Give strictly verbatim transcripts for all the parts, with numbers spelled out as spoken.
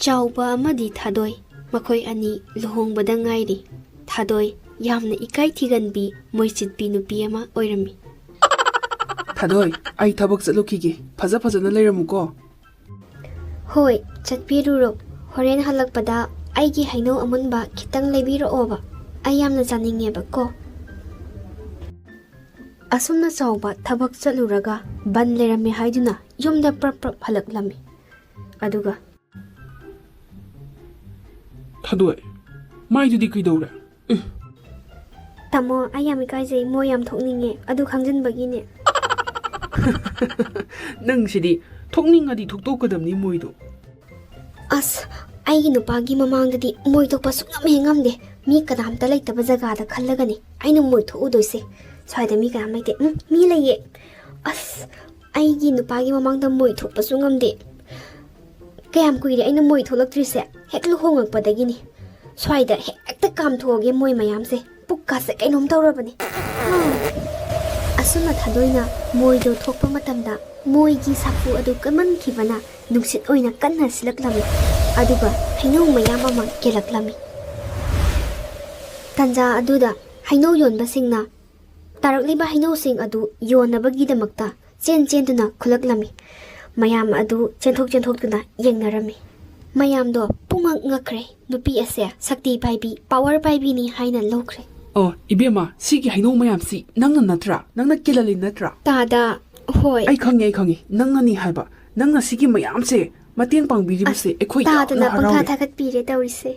ꯆꯥꯎꯕ ꯑꯃꯗꯤ ꯊꯥꯗꯣꯏ, ꯃꯈꯣꯏ ꯑꯅꯤ ꯂꯨꯍꯣꯡꯕꯗ ꯉꯥꯏꯔꯤ꯫ ꯊꯥꯗꯣꯏ ꯌꯥꯝꯅ ꯏꯀꯥꯏ ꯊꯤꯒꯟꯕꯤ, ꯃꯣꯏꯆꯤꯠꯄꯤ ꯅꯨꯄꯤ ꯑꯃ ꯑꯣꯏꯔꯝꯃꯤ꯫ "ꯊꯥꯗꯣꯏ, ꯑꯩ ꯊꯕꯛ ꯆꯠꯂꯨꯈꯤꯒꯦ꯫ ꯐꯖ ꯐꯖꯅ ꯂꯩꯔꯝꯃꯨꯀꯣ꯫" "ꯍꯣꯏ, ꯆꯠꯄꯤꯔꯨꯔꯣ꯫ ꯍꯣꯔꯦꯟ ꯍꯜꯂꯛꯄꯗ ꯑꯩꯒꯤ ꯍꯩꯅꯧ ꯑꯃꯨꯟꯕ ꯈꯤꯇꯪ ꯂꯩꯕꯤꯔꯛꯑꯣꯕ꯫ ꯑꯩ ꯌꯥꯝꯅ ꯆꯥꯅꯤꯡꯉꯦꯕꯀꯣ꯫" ꯑꯁꯨꯝꯅ ꯆꯥꯎꯕ ꯊꯕꯛ ꯆꯠꯂꯨꯔꯒ ꯕꯟ ꯂꯩꯔꯝꯃꯦ ꯍꯥꯏꯗꯨꯅ ꯌꯨꯝꯗ ꯄ꯭ꯔꯞ ꯄ꯭ꯔꯞ ꯍꯜꯂꯛꯂꯝꯃꯤ꯫ ꯑꯗꯨꯒ, "ꯊꯥꯗꯣꯏ, ꯃꯥꯏꯗꯨꯗꯤ ꯀꯩꯗꯧꯔꯦ? ꯑꯦ꯫" "ꯇꯥꯃꯣ, ꯑꯩ ꯌꯥꯝ ꯏꯀꯥꯏꯖꯩ, ꯃꯣꯏ ꯌꯥꯝ ꯊꯣꯛꯅꯤꯡꯉꯦ, ꯑꯗꯨ ꯈꯪꯖꯤꯟꯕꯒꯤꯅꯦ꯫" "ꯅꯪꯁꯤꯗꯤ, ꯊꯣꯛꯅꯤꯡꯉꯗꯤ ꯊꯣꯛꯇꯣꯛꯀꯗꯕꯅꯤ ꯃꯣꯏꯗꯣ꯫" "ꯑꯁ, ꯑꯩꯒꯤ ꯅꯨꯄꯥꯒꯤ ꯃꯃꯥꯡꯗꯗꯤ ꯃꯣꯏ ꯊꯣꯛꯄ ꯁꯨꯡꯉꯝ ꯍꯦꯛ ꯉꯝꯗꯦ꯫ ꯃꯤ ꯀꯅꯥꯝꯇ ꯂꯩꯇꯕ ꯖꯒꯥꯗ ꯈꯜꯂꯒꯅꯤ ꯑꯩꯅ ꯃꯣꯏ ꯊꯣꯛꯎꯗꯣꯏꯁꯦ꯫ ꯁ꯭ꯋꯥꯏꯗ ꯃꯤ ꯀꯅꯥꯝ ꯂꯩꯇꯦ꯫ ꯎꯝ, ꯃꯤ ꯂꯩꯌꯦ꯫ ꯑꯁ, ꯑꯩꯒꯤ ꯅꯨꯄꯥꯒꯤ ꯃꯃꯥꯡꯗ ꯃꯣꯏ ꯊꯣꯛꯄꯁꯨ ꯉꯝꯗꯦ꯫ ꯀꯌꯥꯝ ꯀꯨꯏꯔꯦ ꯑꯩꯅ ꯃꯣꯏ ꯊꯣꯛꯂꯛꯇ꯭ꯔꯤꯁꯦ? ꯍꯦꯛ ꯂꯨꯍꯣꯡꯉꯛꯄꯗꯒꯤꯅꯤ꯫ ꯁ꯭ꯋꯥꯏꯗ ꯍꯦꯛꯇ ꯀꯥꯝꯊꯣꯛꯑꯒꯦ ꯃꯣꯏ ꯃꯌꯥꯝꯁꯦ꯫ ꯄꯨꯛꯀꯥꯁꯦ ꯀꯩꯅꯣꯝ ꯇꯧꯔꯕꯅꯤ꯫" ꯑꯁꯨꯝꯅ ꯊꯥꯗꯣꯏꯅ ꯃꯣꯏꯗꯣ ꯊꯣꯛꯄ ꯃꯇꯝꯗ, ꯃꯣꯏꯒꯤ ꯁꯥꯐꯨ ꯑꯗꯨ ꯀꯟꯃꯟꯈꯤꯕꯅ ꯅꯨꯡꯁꯤꯠ ꯑꯣꯏꯅ ꯀꯟꯅ ꯁꯤꯜꯂꯛꯂꯝꯃꯤ꯫ ꯑꯗꯨꯒ ꯍꯩꯅꯧ ꯃꯌꯥꯝ ꯑꯃ ꯀꯦꯜꯂꯛꯂꯝꯃꯤ꯫ ꯇꯟꯖꯥ ꯑꯗꯨꯗ ꯍꯩꯅꯧ ꯌꯣꯟꯕꯁꯤꯡꯅ ꯇꯥꯔꯛꯂꯤꯕ ꯍꯩꯅꯧꯁꯤꯡ ꯑꯗꯨ ꯌꯣꯟꯅꯕꯒꯤꯗꯃꯛꯇ ꯆꯦꯟ ꯆꯦꯟꯗꯨꯅ ꯈꯨꯜꯂꯛꯂꯝꯃꯤ꯫ ꯃꯌꯥꯝ ꯑꯗꯨ ꯆꯦꯟꯊꯣꯛ ꯆꯦꯟꯊꯣꯛꯇꯨꯅ ꯌꯦꯡꯅꯔꯝꯃꯤ꯫ ꯃꯌꯥꯝꯗꯣ ꯄꯨꯡꯉꯛ ꯉꯛꯈ꯭ꯔꯦ꯫ ꯅꯨꯄꯤ ꯑꯁꯦ ꯁꯛꯇꯤ ꯄꯥꯏꯕꯤ, power ꯄꯥꯏꯕꯤꯅꯤ ꯍꯥꯏꯅ ꯂꯧꯈ꯭ꯔꯦ꯫ "ꯑꯣ, ꯏꯕꯦꯝꯃ, ꯁꯤꯒꯤ ꯍꯩꯅꯧ ꯃꯌꯥꯝꯁꯤ ꯅꯪꯅ ꯅꯠꯇ꯭ꯔꯥ? ꯅꯪꯅ ꯀꯦꯜꯍꯜꯂꯤ ꯅꯠꯇ꯭ꯔꯥ?" "ꯇꯥꯗ, ꯍꯣꯏ꯫" "ꯑꯩ ꯈꯪꯉꯦ, ꯑꯩ ꯈꯪꯉꯦ꯫ ꯅꯪꯅꯅꯤ ꯍꯥꯏꯕ꯫ ꯅꯪꯅ ꯁꯤꯒꯤ ꯃꯌꯥꯝꯁꯦ ꯃꯇꯦꯡ ꯄꯥꯡꯕꯤꯔꯤꯕꯁꯦ ꯑꯁ, ꯑꯩꯈꯣꯏ ꯇꯥꯗꯅ ꯌꯥꯝꯅ ꯄꯪꯊꯥ ꯍꯔꯥꯎꯔꯦ꯫" ꯊꯥꯒꯠꯄꯤꯔꯦ ꯇꯧꯔꯤꯁꯦ꯫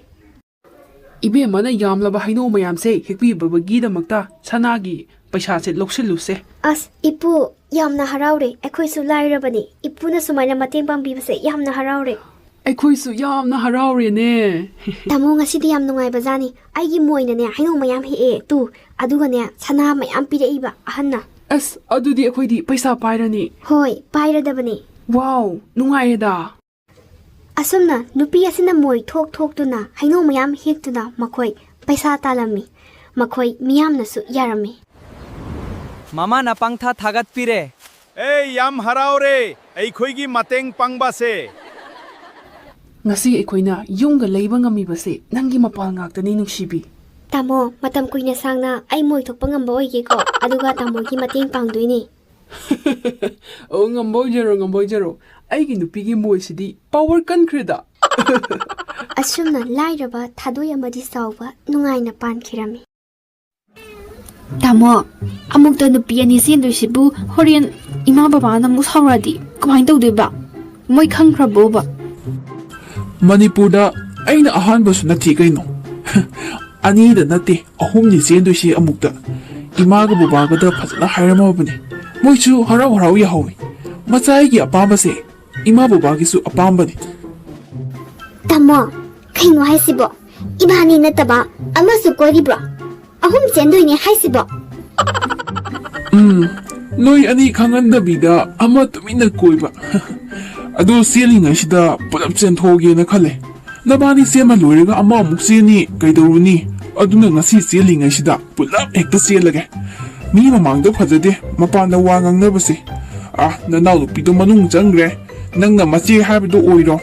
"ꯏꯕꯦꯝꯃꯅ ꯌꯥꯝꯂꯕ ꯍꯩꯅꯧ ꯃꯌꯥꯝꯁꯦ ꯍꯦꯛꯄꯤꯕꯒꯤꯗꯃꯛꯇ ꯁꯅꯥꯒꯤ ꯄꯩꯁꯥꯁꯦ ꯂꯧꯁꯤꯜꯂꯨꯁꯦ꯫" "ꯑꯁ, ꯏꯄꯨ, ꯌꯥꯝꯅ ꯍꯔꯥꯎꯔꯦ꯫ ꯑꯩꯈꯣꯏꯁꯨ ꯂꯥꯏꯔꯕꯅꯤ꯫ ꯏꯄꯨꯅ ꯁꯨꯃꯥꯏꯅ ꯃꯇꯦꯡ ꯄꯥꯡꯕꯤꯕꯁꯦ ꯌꯥꯝꯅ ꯍꯔꯥꯎꯔꯦ꯫" "ꯑꯩꯈꯣꯏꯁꯨ ꯌꯥꯝꯅ ꯍꯔꯥꯎꯔꯦꯅꯦ꯫" "ꯇꯥꯃꯣ, ꯉꯁꯤꯗꯤ ꯌꯥꯝ ꯅꯨꯡꯉꯥꯏꯕ ꯖꯥꯠꯅꯤ꯫ ꯑꯩꯒꯤ ꯃꯣꯏꯅꯅꯦ ꯍꯩꯅꯧ ꯃꯌꯥꯝ ꯍꯦꯛꯑꯦ ꯇꯨ, ꯑꯗꯨꯒꯅꯦ ꯁꯅꯥ ꯃꯌꯥꯝ ꯄꯤꯔꯛꯏꯕ ꯑꯍꯟꯅ꯫" "ꯑꯁ, ꯑꯗꯨꯗꯤ ꯑꯩꯈꯣꯏꯗꯤ ꯄꯩꯁꯥ ꯄꯥꯏꯔꯅꯤ꯫" "ꯍꯣꯏ, ꯄꯥꯏꯔꯗꯕꯅꯤ꯫" "ꯋꯥꯎ, ꯅꯨꯡꯉꯥꯏꯌꯦꯗ꯫" ꯑꯁꯨꯝꯅ ꯅꯨꯄꯤ ꯑꯁꯤꯅ ꯃꯣꯏ ꯊꯣꯛ ꯊꯣꯛꯇꯨꯅ ꯍꯩꯅꯧ ꯃꯌꯥꯝ ꯍꯦꯛꯇꯨꯅ ꯃꯈꯣꯏ ꯄꯩꯁꯥ ꯇꯥꯜꯂꯝꯃꯤ꯫ ꯃꯈꯣꯏ ꯃꯤꯌꯥꯝꯅꯁꯨ ꯌꯥꯔꯝꯃꯤ꯫ ꯃꯃꯥꯅ ꯄꯪꯊꯥ ꯊꯥꯒꯠꯄꯤꯔꯦ꯫ ꯑꯩ ꯌꯥꯝ ꯍꯔꯥꯎꯔꯦ, ꯑꯩꯈꯣꯏꯒꯤ ꯃꯇꯦꯡ ꯄꯥꯡꯕꯁꯦ꯫ ꯉꯁꯤ ꯑꯩꯈꯣꯏꯅ ꯌꯨꯝꯒ ꯂꯩꯕ ꯉꯝꯃꯤꯕꯁꯦ ꯅꯪꯒꯤ ꯃꯄꯥꯜ ꯉꯥꯛꯇꯅꯤ, ꯅꯨꯡꯁꯤꯕꯤ꯫ ꯇꯥꯃꯣ, ꯃꯇꯝ ꯀꯨꯏꯅ ꯁꯥꯡꯅ ꯑꯩ ꯃꯣꯏ ꯊꯣꯛꯄ ꯉꯝꯕ ꯑꯣꯏꯒꯦꯀꯣ, ꯑꯗꯨꯒ ꯇꯥꯃꯣꯒꯤ ꯃꯇꯦꯡ ꯄꯥꯡꯗꯣꯏꯅꯦ꯫ ꯑꯣ, ꯉꯝꯕ ꯑꯣꯏꯖꯔꯣ, ꯉꯝꯕ ꯑꯣꯏꯖꯔꯣ꯫ ꯑꯩꯒꯤ ꯅꯨꯄꯤꯒꯤ ꯃꯣꯏꯁꯤꯗꯤ ꯄꯥꯋꯔ ꯀꯟꯈ꯭ꯔꯦꯗ꯫ ꯑꯁꯨꯝꯅ ꯂꯥꯏꯔꯕ ꯊꯥꯗꯣꯏ ꯑꯃꯗꯤ ꯆꯥꯎꯕ ꯅꯨꯡꯉꯥꯏꯅ ꯄꯥꯟꯈꯤꯔꯝꯃꯤ꯫ ꯇꯥꯃꯣ, ꯑꯃꯨꯛꯇ ꯅꯨꯄꯤ ꯑꯅꯤ ꯆꯦꯟꯗꯣꯏꯁꯤꯕꯨ ꯍꯣꯔꯦꯟ ꯏꯃꯥ ꯕꯕꯥꯅ ꯑꯃꯨꯛ ꯁꯥꯎꯔꯛꯑꯗꯤ ꯀꯃꯥꯏꯅ ꯇꯧꯗꯣꯏꯕ? ꯃꯣꯏ ꯈꯪꯈ꯭ꯔꯕꯣꯕ? ꯃꯅꯤꯄꯨꯔꯗ ꯑꯩꯅ ꯑꯍꯥꯟꯕꯁꯨ ꯅꯠꯇꯦ ꯀꯩꯅꯣ꯫ ꯑꯅꯤꯗ ꯅꯠꯇꯦ, ꯑꯍꯨꯝꯅꯤ ꯆꯦꯟꯗꯣꯏꯁꯤ ꯑꯃꯨꯛꯇ꯫ ꯏꯃꯥꯒ ꯕꯕꯥꯒꯗ ꯐꯖꯅ ꯍꯥꯏꯔꯝꯃꯕꯅꯤ꯫ ꯃꯣꯏꯁꯨ ꯍꯔꯥꯎ ꯍꯔꯥꯎ ꯌꯥꯍꯧꯋꯤ꯫ ꯃꯆꯥ ꯑꯩꯒꯤ ꯑꯄꯥꯝꯕꯁꯦ ꯏꯃꯥ ꯕꯕꯥꯒꯤꯁꯨ ꯑꯄꯥꯝꯕꯅꯤ꯫ ꯇꯥꯃꯣ, ꯀꯩꯅꯣ ꯍꯥꯏꯁꯤꯕꯣ? ꯏꯕꯥꯅꯤ ꯅꯠꯇꯕ ꯑꯃꯁꯨ ꯀꯣꯏꯔꯤꯕ꯭ꯔꯣ? ꯑꯍꯨꯝ ꯆꯦꯟꯗꯣꯏꯅꯦ ꯍꯥꯏꯁꯤꯕꯣ? ꯎꯝ, ꯅꯣꯏ ꯑꯅꯤ ꯈꯪꯍꯟꯗꯕꯤꯗ ꯑꯃ ꯇꯨꯃꯤꯟꯅ ꯀꯣꯏꯕ꯫ ꯑꯗꯨ ꯆꯦꯜꯂꯤꯉꯩꯁꯤꯗ ꯄꯨꯂꯞ ꯆꯦꯟꯊꯣꯛꯑꯒꯦꯅ ꯈꯜꯂꯦ꯫ ꯅꯕꯥꯅꯤ ꯆꯦꯟꯕ ꯂꯣꯏꯔꯒ ꯑꯃ ꯑꯃꯨꯛ ꯆꯦꯟꯅꯤ, ꯀꯩꯗꯧꯔꯨꯅꯤ? ꯑꯗꯨꯅ ꯉꯁꯤ ꯆꯦꯜꯂꯤꯉꯩꯁꯤꯗ ꯄꯨꯂꯞ ꯍꯦꯛꯇ ꯆꯦꯜꯂꯒꯦ꯫ ꯃꯤ ꯃꯃꯥꯡꯗ ꯐꯖꯗꯦ ꯃꯄꯥꯟꯗ ꯋꯥ ꯉꯥꯡꯅꯕꯁꯦ꯫ ꯑ, ꯅꯅꯥꯎ ꯅꯨꯄꯤꯗꯣ ꯃꯅꯨꯡ ꯆꯪꯈ꯭ꯔꯦ꯫ ꯅꯪꯅ ꯃꯆꯦ ꯍꯥꯏꯕꯗꯣ ꯑꯣꯏꯔꯣ꯫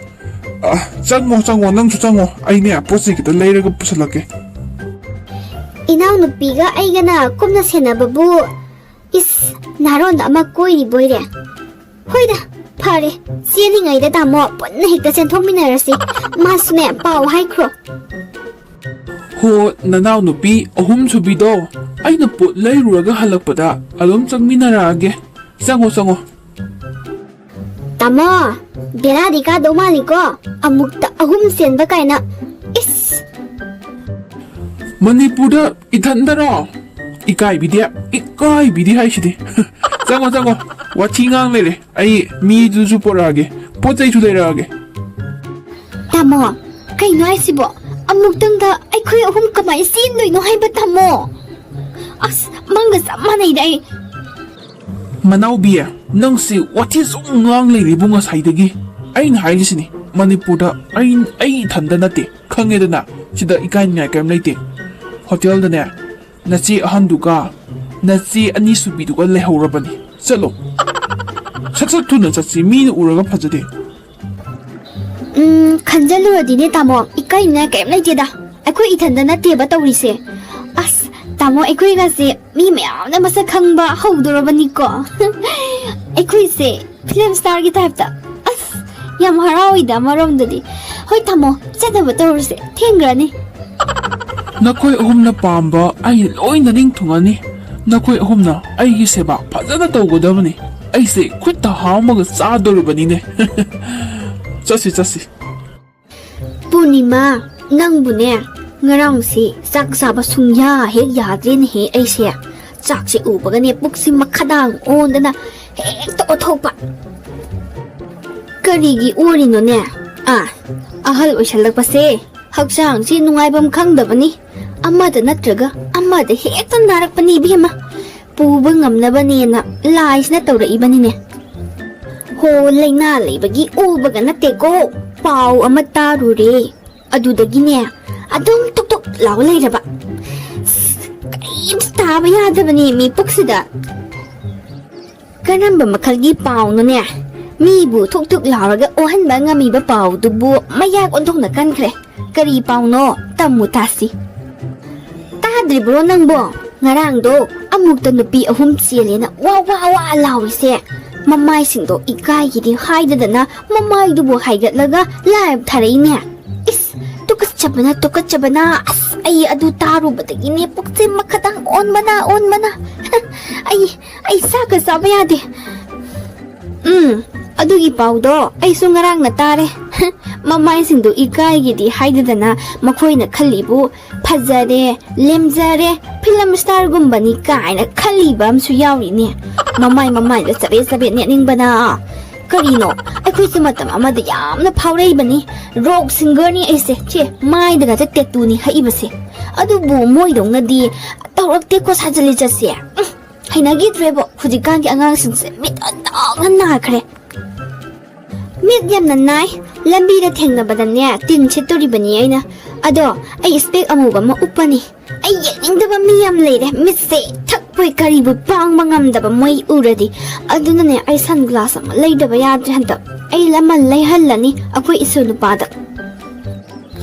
ꯑ, ꯆꯪꯉꯣ, ꯆꯪꯉꯣ, ꯅꯪꯁꯨ ꯆꯪꯉꯣ꯫ ꯑꯩꯅꯦ, ꯄꯣꯠ ꯆꯩ ꯈꯤꯇ ꯂꯩꯔꯒ ꯄꯨꯁꯜꯂꯛꯀꯦ꯫ ꯏꯅꯥꯎꯅꯨꯄꯤꯒ ꯑꯩꯒꯅ ꯀꯨꯞꯅ ꯁꯦꯟꯅꯕꯕꯨ, ꯏꯁ, ꯅꯍꯥꯔꯣꯟꯗ ꯑꯃ ꯀꯣꯏꯔꯤꯕꯣꯏꯔꯦ꯫ ꯍꯣꯏꯗ, ꯐꯔꯦ, ꯆꯦꯜꯂꯤꯉꯩꯗ ꯇꯥꯃꯣ ꯄꯨꯟꯅ ꯍꯦꯛꯇ ꯆꯦꯟꯊꯣꯛꯃꯤꯟꯅꯔꯁꯤ꯫ ꯃꯥꯁꯨꯅꯦ, ꯄꯥꯎ ꯍꯥꯏꯈ꯭ꯔꯣ꯫ ꯍꯣ, ꯅꯅꯥꯎ ꯅꯨꯄꯤ ꯑꯍꯨꯝ ꯁꯨꯕꯤꯗꯣ, ꯑꯩꯅ ꯄꯣꯠ ꯂꯩꯔꯨꯔꯒ ꯍꯜꯂꯛꯄꯗ ꯑꯗꯨꯝ ꯆꯪꯃꯤꯟꯅꯔꯛꯑꯒꯦ꯫ ꯆꯪꯉꯣ, ꯆꯪꯉꯣ꯫ ꯇꯥꯃꯣ, ꯕꯦꯔꯥꯗꯤ ꯀꯥꯗꯧ ꯃꯥꯜꯂꯤꯀꯣ꯫ ꯑꯃꯨꯛꯇ ꯑꯍꯨꯝ ꯆꯦꯟꯕ ꯀꯥꯏꯅ꯫ ꯏꯁ! ꯃꯅꯤꯄꯨꯔꯗ ꯏꯊꯟꯗꯔꯣ? ꯏꯀꯥꯏꯕꯤꯗꯦ, ꯏꯀꯥꯏꯕꯤꯗꯦ ꯍꯥꯏꯁꯤꯗꯤ꯫ ꯆꯪꯉꯣ, ꯆꯪꯉꯣ꯫ ꯋꯥꯊꯤ ꯉꯥꯡ ꯂꯩꯔꯦ꯫ ꯑꯩ ꯃꯤꯗꯨꯁꯨ ꯄꯣꯔꯛꯑꯒꯦ, ꯄꯣꯠ ꯆꯩꯁꯨ ꯂꯩꯔꯛꯑꯒꯦ꯫ ꯇꯥꯃꯣ, ꯀꯩꯅꯣ ꯍꯥꯏꯁꯤꯕꯣ? ꯑꯃꯨꯛꯇꯪꯗ ꯑꯩꯈꯣꯏ ꯑꯍꯨꯝ ꯀꯃꯥꯏꯅ ꯆꯦꯟꯗꯣꯏꯅꯣ ꯍꯥꯏꯕ, ꯇꯥꯃꯣ? ꯑꯁ, ꯃꯪꯒ ꯆꯞ ꯃꯥꯟꯅꯩꯗ ꯑꯩ꯫ ꯃꯅꯥꯎꯕꯤ, ꯅꯪꯁꯤ ꯋꯥꯊꯤ ꯁꯨꯝ ꯉꯥꯡ ꯂꯩꯔꯤꯕꯨ ꯉꯁꯥꯏꯗꯒꯤ꯫ ꯑꯩꯅ ꯍꯥꯏꯔꯤꯁꯤꯅꯤ, ꯃꯅꯤꯄꯨꯔꯗ ꯑꯩ, ꯑꯩ ꯏꯊꯟꯗ ꯅꯠꯇꯦ, ꯈꯪꯉꯦꯗꯅ? ꯁꯤꯗ ꯏꯀꯥꯏꯅꯤꯡꯉꯥꯏ ꯀꯔꯤꯝ ꯂꯩꯇꯦ꯫ ꯍꯣꯇꯦꯜꯗꯅꯦ, ꯅꯆꯦ ꯑꯍꯟꯗꯨꯒ ꯅꯆꯦ ꯑꯅꯤꯁꯨꯕꯤꯗꯨꯒ ꯂꯩꯍꯧꯔꯕꯅꯤ꯫ ꯆꯠꯂꯣ꯫ ꯁꯠ ꯁꯠ ꯊꯨꯅ ꯆꯠꯁꯤ, ꯃꯤꯅ ꯎꯔꯒ ꯐꯖꯗꯦ꯫ ꯎꯝ, ꯈꯟꯖꯜꯂꯨꯔꯗꯤꯅꯦ ꯇꯥꯃꯣ, ꯏꯀꯥꯏꯅꯤꯡꯉꯥꯏ ꯀꯩꯝ ꯂꯩꯇꯦꯗ꯫ ꯑꯩꯈꯣꯏ ꯏꯊꯟꯗ ꯅꯠꯇꯦꯕ ꯇꯧꯔꯤꯁꯦ꯫ ꯑꯁ, ꯇꯥꯃꯣ, ꯑꯩꯈꯣꯏꯒꯁꯦ ꯃꯤ ꯃꯌꯥꯝꯅ ꯃꯁꯛ ꯈꯪꯕ ꯍꯧꯗꯣꯔꯕꯅꯤꯀꯣ꯫ ꯑꯩꯈꯣꯏꯁꯦ ꯐꯤꯂꯝ ꯁ꯭ꯇꯥꯔꯒꯤ ꯇꯥꯏꯞꯇ꯫ ꯑꯁ, ꯌꯥꯝ ꯍꯔꯥꯎꯏꯗ ꯑꯃꯔꯣꯝꯗꯗꯤ꯫ ꯍꯣꯏ ꯇꯥꯃꯣ, ꯆꯠꯅꯕ ꯇꯧꯔꯁꯦ, ꯊꯦꯡꯈ꯭ꯔꯅꯤ꯫ ꯅꯈꯣꯏ ꯑꯍꯨꯝꯅ ꯄꯥꯝꯕ ꯑꯩ ꯂꯣꯏꯅ ꯅꯤꯡꯊꯨꯡꯉꯅꯤ꯫ ꯅꯈꯣꯏ ꯑꯍꯨꯝꯅ ꯑꯩꯒꯤ ꯁꯦꯕꯥ ꯐꯖꯅ ꯇꯧꯒꯗꯕꯅꯤ꯫ ꯑꯩꯁꯦ ꯈꯨꯠꯇ ꯍꯥꯝꯃꯒ ꯆꯥꯗꯣꯔꯤꯕꯅꯤꯅꯦ꯫ ꯆꯠꯁꯤ, ꯆꯠꯁꯤ꯫ ꯄꯨꯔꯅꯤꯃꯥ, ꯅꯪꯕꯨꯅꯦ, ꯉꯔꯥꯡꯁꯤ ꯆꯥꯛ ꯆꯥꯕ ꯁꯨꯡꯌꯥ ꯍꯦꯛ ꯌꯥꯗ꯭ꯔꯦꯅꯦꯍꯦ ꯑꯩꯁꯦ꯫ ꯆꯥꯛꯁꯦ ꯎꯕꯒꯅꯦ ꯄꯨꯛꯁꯤ ꯃꯈꯥꯗꯥꯡ ꯑꯣꯟꯗꯅ ꯍꯦꯛꯇ ꯑꯣꯊꯣꯛꯄ꯫ ꯀꯔꯤꯒꯤ ꯑꯣꯔꯤꯅꯣꯅꯦ? ꯑꯥ, ꯑꯍꯜ ꯑꯣꯏꯁꯜꯂꯛꯄꯁꯦ ꯍꯛꯆꯥꯡꯁꯤ ꯅꯨꯡꯉꯥꯏꯐꯝ ꯈꯪꯗꯕꯅꯤ꯫ ꯑꯃꯗ ꯅꯠꯇ꯭ꯔꯒ ꯑꯃꯗ ꯍꯦꯛꯇ ꯅꯥꯔꯛꯄꯅꯤ ꯏꯕꯦꯝꯃ꯫ ꯄꯨꯕ ꯉꯝꯅꯕꯅꯦꯅ ꯂꯥꯏꯁꯤꯅ ꯇꯧꯔꯛꯏꯕꯅꯤꯅꯦ꯫ ꯍꯣ, ꯂꯥꯏꯅꯥ ꯂꯩꯕꯒꯤ ꯎꯕꯒ ꯅꯠꯇꯦꯀꯣ, ꯄꯥꯎ ꯑꯃ ꯇꯥꯔꯨꯔꯦ꯫ ꯑꯗꯨꯗꯒꯤꯅꯦ ꯑꯗꯨꯝ ꯇꯨꯛ ꯇꯨꯛ ꯂꯥꯎ ꯂꯩꯔꯕ꯫ ꯑꯁ, ꯀꯔꯤꯝꯇ ꯇꯥꯕ ꯌꯥꯗꯕꯅꯦ ꯃꯤ ꯄꯨꯛꯁꯤꯗ꯫ ꯀꯔꯝꯕ ꯃꯈꯜꯒꯤ ꯄꯥꯎꯅꯣꯅꯦ? ꯃꯤꯕꯨ ꯊꯨꯛ ꯊꯨꯛ ꯂꯥꯎꯔꯒ ꯑꯣꯍꯟꯕ ꯉꯝꯃꯤꯕ ꯄꯥꯎꯗꯨꯕꯨ ꯃꯌꯥꯛ ꯑꯣꯟꯊꯣꯛꯅ ꯀꯟꯈ꯭ꯔꯦ꯫ ꯀꯔꯤ ꯄꯥꯎꯅꯣ? ꯇꯝꯃꯨ ꯇꯥꯁꯤ꯫ ꯇꯥꯗ꯭ꯔꯤꯕ꯭ꯔꯣ ꯅꯪꯕꯣ? ꯉꯔꯥꯡꯗꯣ ꯑꯃꯨꯛꯇ ꯅꯨꯄꯤ ꯑꯍꯨꯝ ꯆꯦꯜꯂꯦꯅ ꯋꯥ ꯋꯥ ꯋꯥ ꯂꯥꯎꯔꯤꯁꯦ꯫ ꯃꯃꯥꯏꯁꯤꯡꯗꯣ ꯏꯀꯥꯏꯒꯤꯗꯤ ꯍꯥꯏꯗꯗꯅ ꯃꯃꯥꯏꯗꯨꯕꯨ ꯍꯥꯏꯒꯠꯂꯒ ꯂꯥꯏꯚ ꯊꯥꯔꯛꯏꯅꯦ꯫ ꯏꯁ, ꯇꯨꯀꯠꯆꯕꯅ, ꯇꯨꯀꯠꯆꯕꯅ꯫ ꯑꯁ, ꯑꯩ ꯑꯗꯨ ꯇꯥꯔꯨꯕꯗꯒꯤꯅꯦ ꯄꯨꯛꯁꯦ ꯃꯈꯥꯗꯪ ꯑꯣꯟꯕꯅ, ꯑꯣꯟꯕꯅ꯫ ꯑꯩ, ꯑꯩ ꯆꯥꯛꯀ ꯆꯥꯕ ꯌꯥꯗꯦ꯫ ꯎꯝ, ꯑꯗꯨꯒꯤ ꯄꯥꯎꯗꯣ ꯑꯩꯁꯨ ꯉꯔꯥꯡꯅ ꯇꯥꯔꯦ꯫ ꯃꯃꯥꯏꯁꯤꯡꯗꯣ ꯏꯀꯥꯏꯒꯤꯗꯤ ꯍꯥꯏꯗꯗꯅ ꯃꯈꯣꯏꯅ ꯈꯜꯂꯤꯕꯨ ꯐꯖꯔꯦ, ꯂꯦꯝꯖꯔꯦ, ꯐꯤꯂꯝ ꯁ꯭ꯇꯥꯔꯒꯨꯝꯕꯅꯤ ꯀꯥꯏꯅ ꯈꯜꯂꯤꯕ ꯑꯃꯁꯨ ꯌꯥꯎꯔꯤꯅꯦ꯫ ꯃꯃꯥꯏ ꯃꯃꯥꯏꯗ ꯆꯕꯦꯠ ꯆꯕꯦꯠ ꯅꯦꯠꯅꯤꯡꯕꯅ꯫ ꯀꯔꯤꯅꯣ? ꯑꯩꯈꯣꯏꯁꯨ ꯃꯇꯝ ꯑꯃꯗ ꯌꯥꯝꯅ ꯐꯥꯎꯔꯛꯏꯕꯅꯤ꯫ ꯔꯣꯛ ꯁꯤꯡꯒꯔꯅꯤ ꯑꯩꯁꯦ꯫ ꯁꯦ, ꯃꯥꯏꯗꯒꯁꯦ ꯇꯦꯇꯨꯅꯤ ꯍꯛꯏꯕꯁꯦ꯫ ꯑꯗꯨꯕꯨ ꯃꯣꯏꯗꯧꯅꯗꯤ ꯇꯧꯔꯛꯇꯦꯀꯣ ꯁꯥꯖ ꯂꯤꯆꯠꯁꯦ꯫ ꯎꯝ, ꯍꯩꯅꯈꯤꯗ꯭ꯔꯦꯕꯣ꯫ ꯍꯧꯖꯤꯛꯀꯥꯟꯒꯤ ꯑꯉꯥꯡꯁꯤꯡꯁꯦ ꯃꯤꯠ ꯑꯣꯟꯊꯣꯛꯅ ꯅꯥꯈ꯭ꯔꯦ꯫ ꯃꯤꯠ ꯌꯥꯝꯅ ꯅꯥꯏ꯫ ꯂꯝꯕꯤꯗ ꯊꯦꯡꯅꯕꯗꯅꯦ ꯇꯤꯟ ꯁꯤꯠꯇꯣꯔꯤꯕꯅꯤ ꯑꯩꯅ꯫ ꯑꯗꯣ ꯑꯩ ꯏꯁꯄꯦꯛ ꯑꯃꯨꯕ ꯑꯃ ꯎꯞꯄꯅꯤ꯫ ꯑꯩ ꯌꯦꯡꯅꯤꯡꯗꯕ ꯃꯤ ꯌꯥꯝ ꯂꯩꯔꯦ꯫ ꯃꯤꯠꯁꯦ ꯊꯛꯄꯣꯏ ꯀꯔꯤꯕꯨ ꯄꯥꯡꯕ ꯉꯝꯗꯕ ꯃꯣꯏ ꯎꯔꯗꯤ꯫ ꯑꯗꯨꯅꯅꯦ ꯑꯩ ꯁꯟ ꯒ꯭ꯂꯥꯁ ꯑꯃ ꯂꯩꯗꯕ ꯌꯥꯗ꯭ꯔꯦ ꯍꯟꯗꯛ꯫ ꯑꯩ ꯂꯃꯟ ꯂꯩꯍꯜꯂꯅꯤ ꯑꯩꯈꯣꯏ ꯏꯁꯨ ꯅꯨꯄꯥꯗ꯫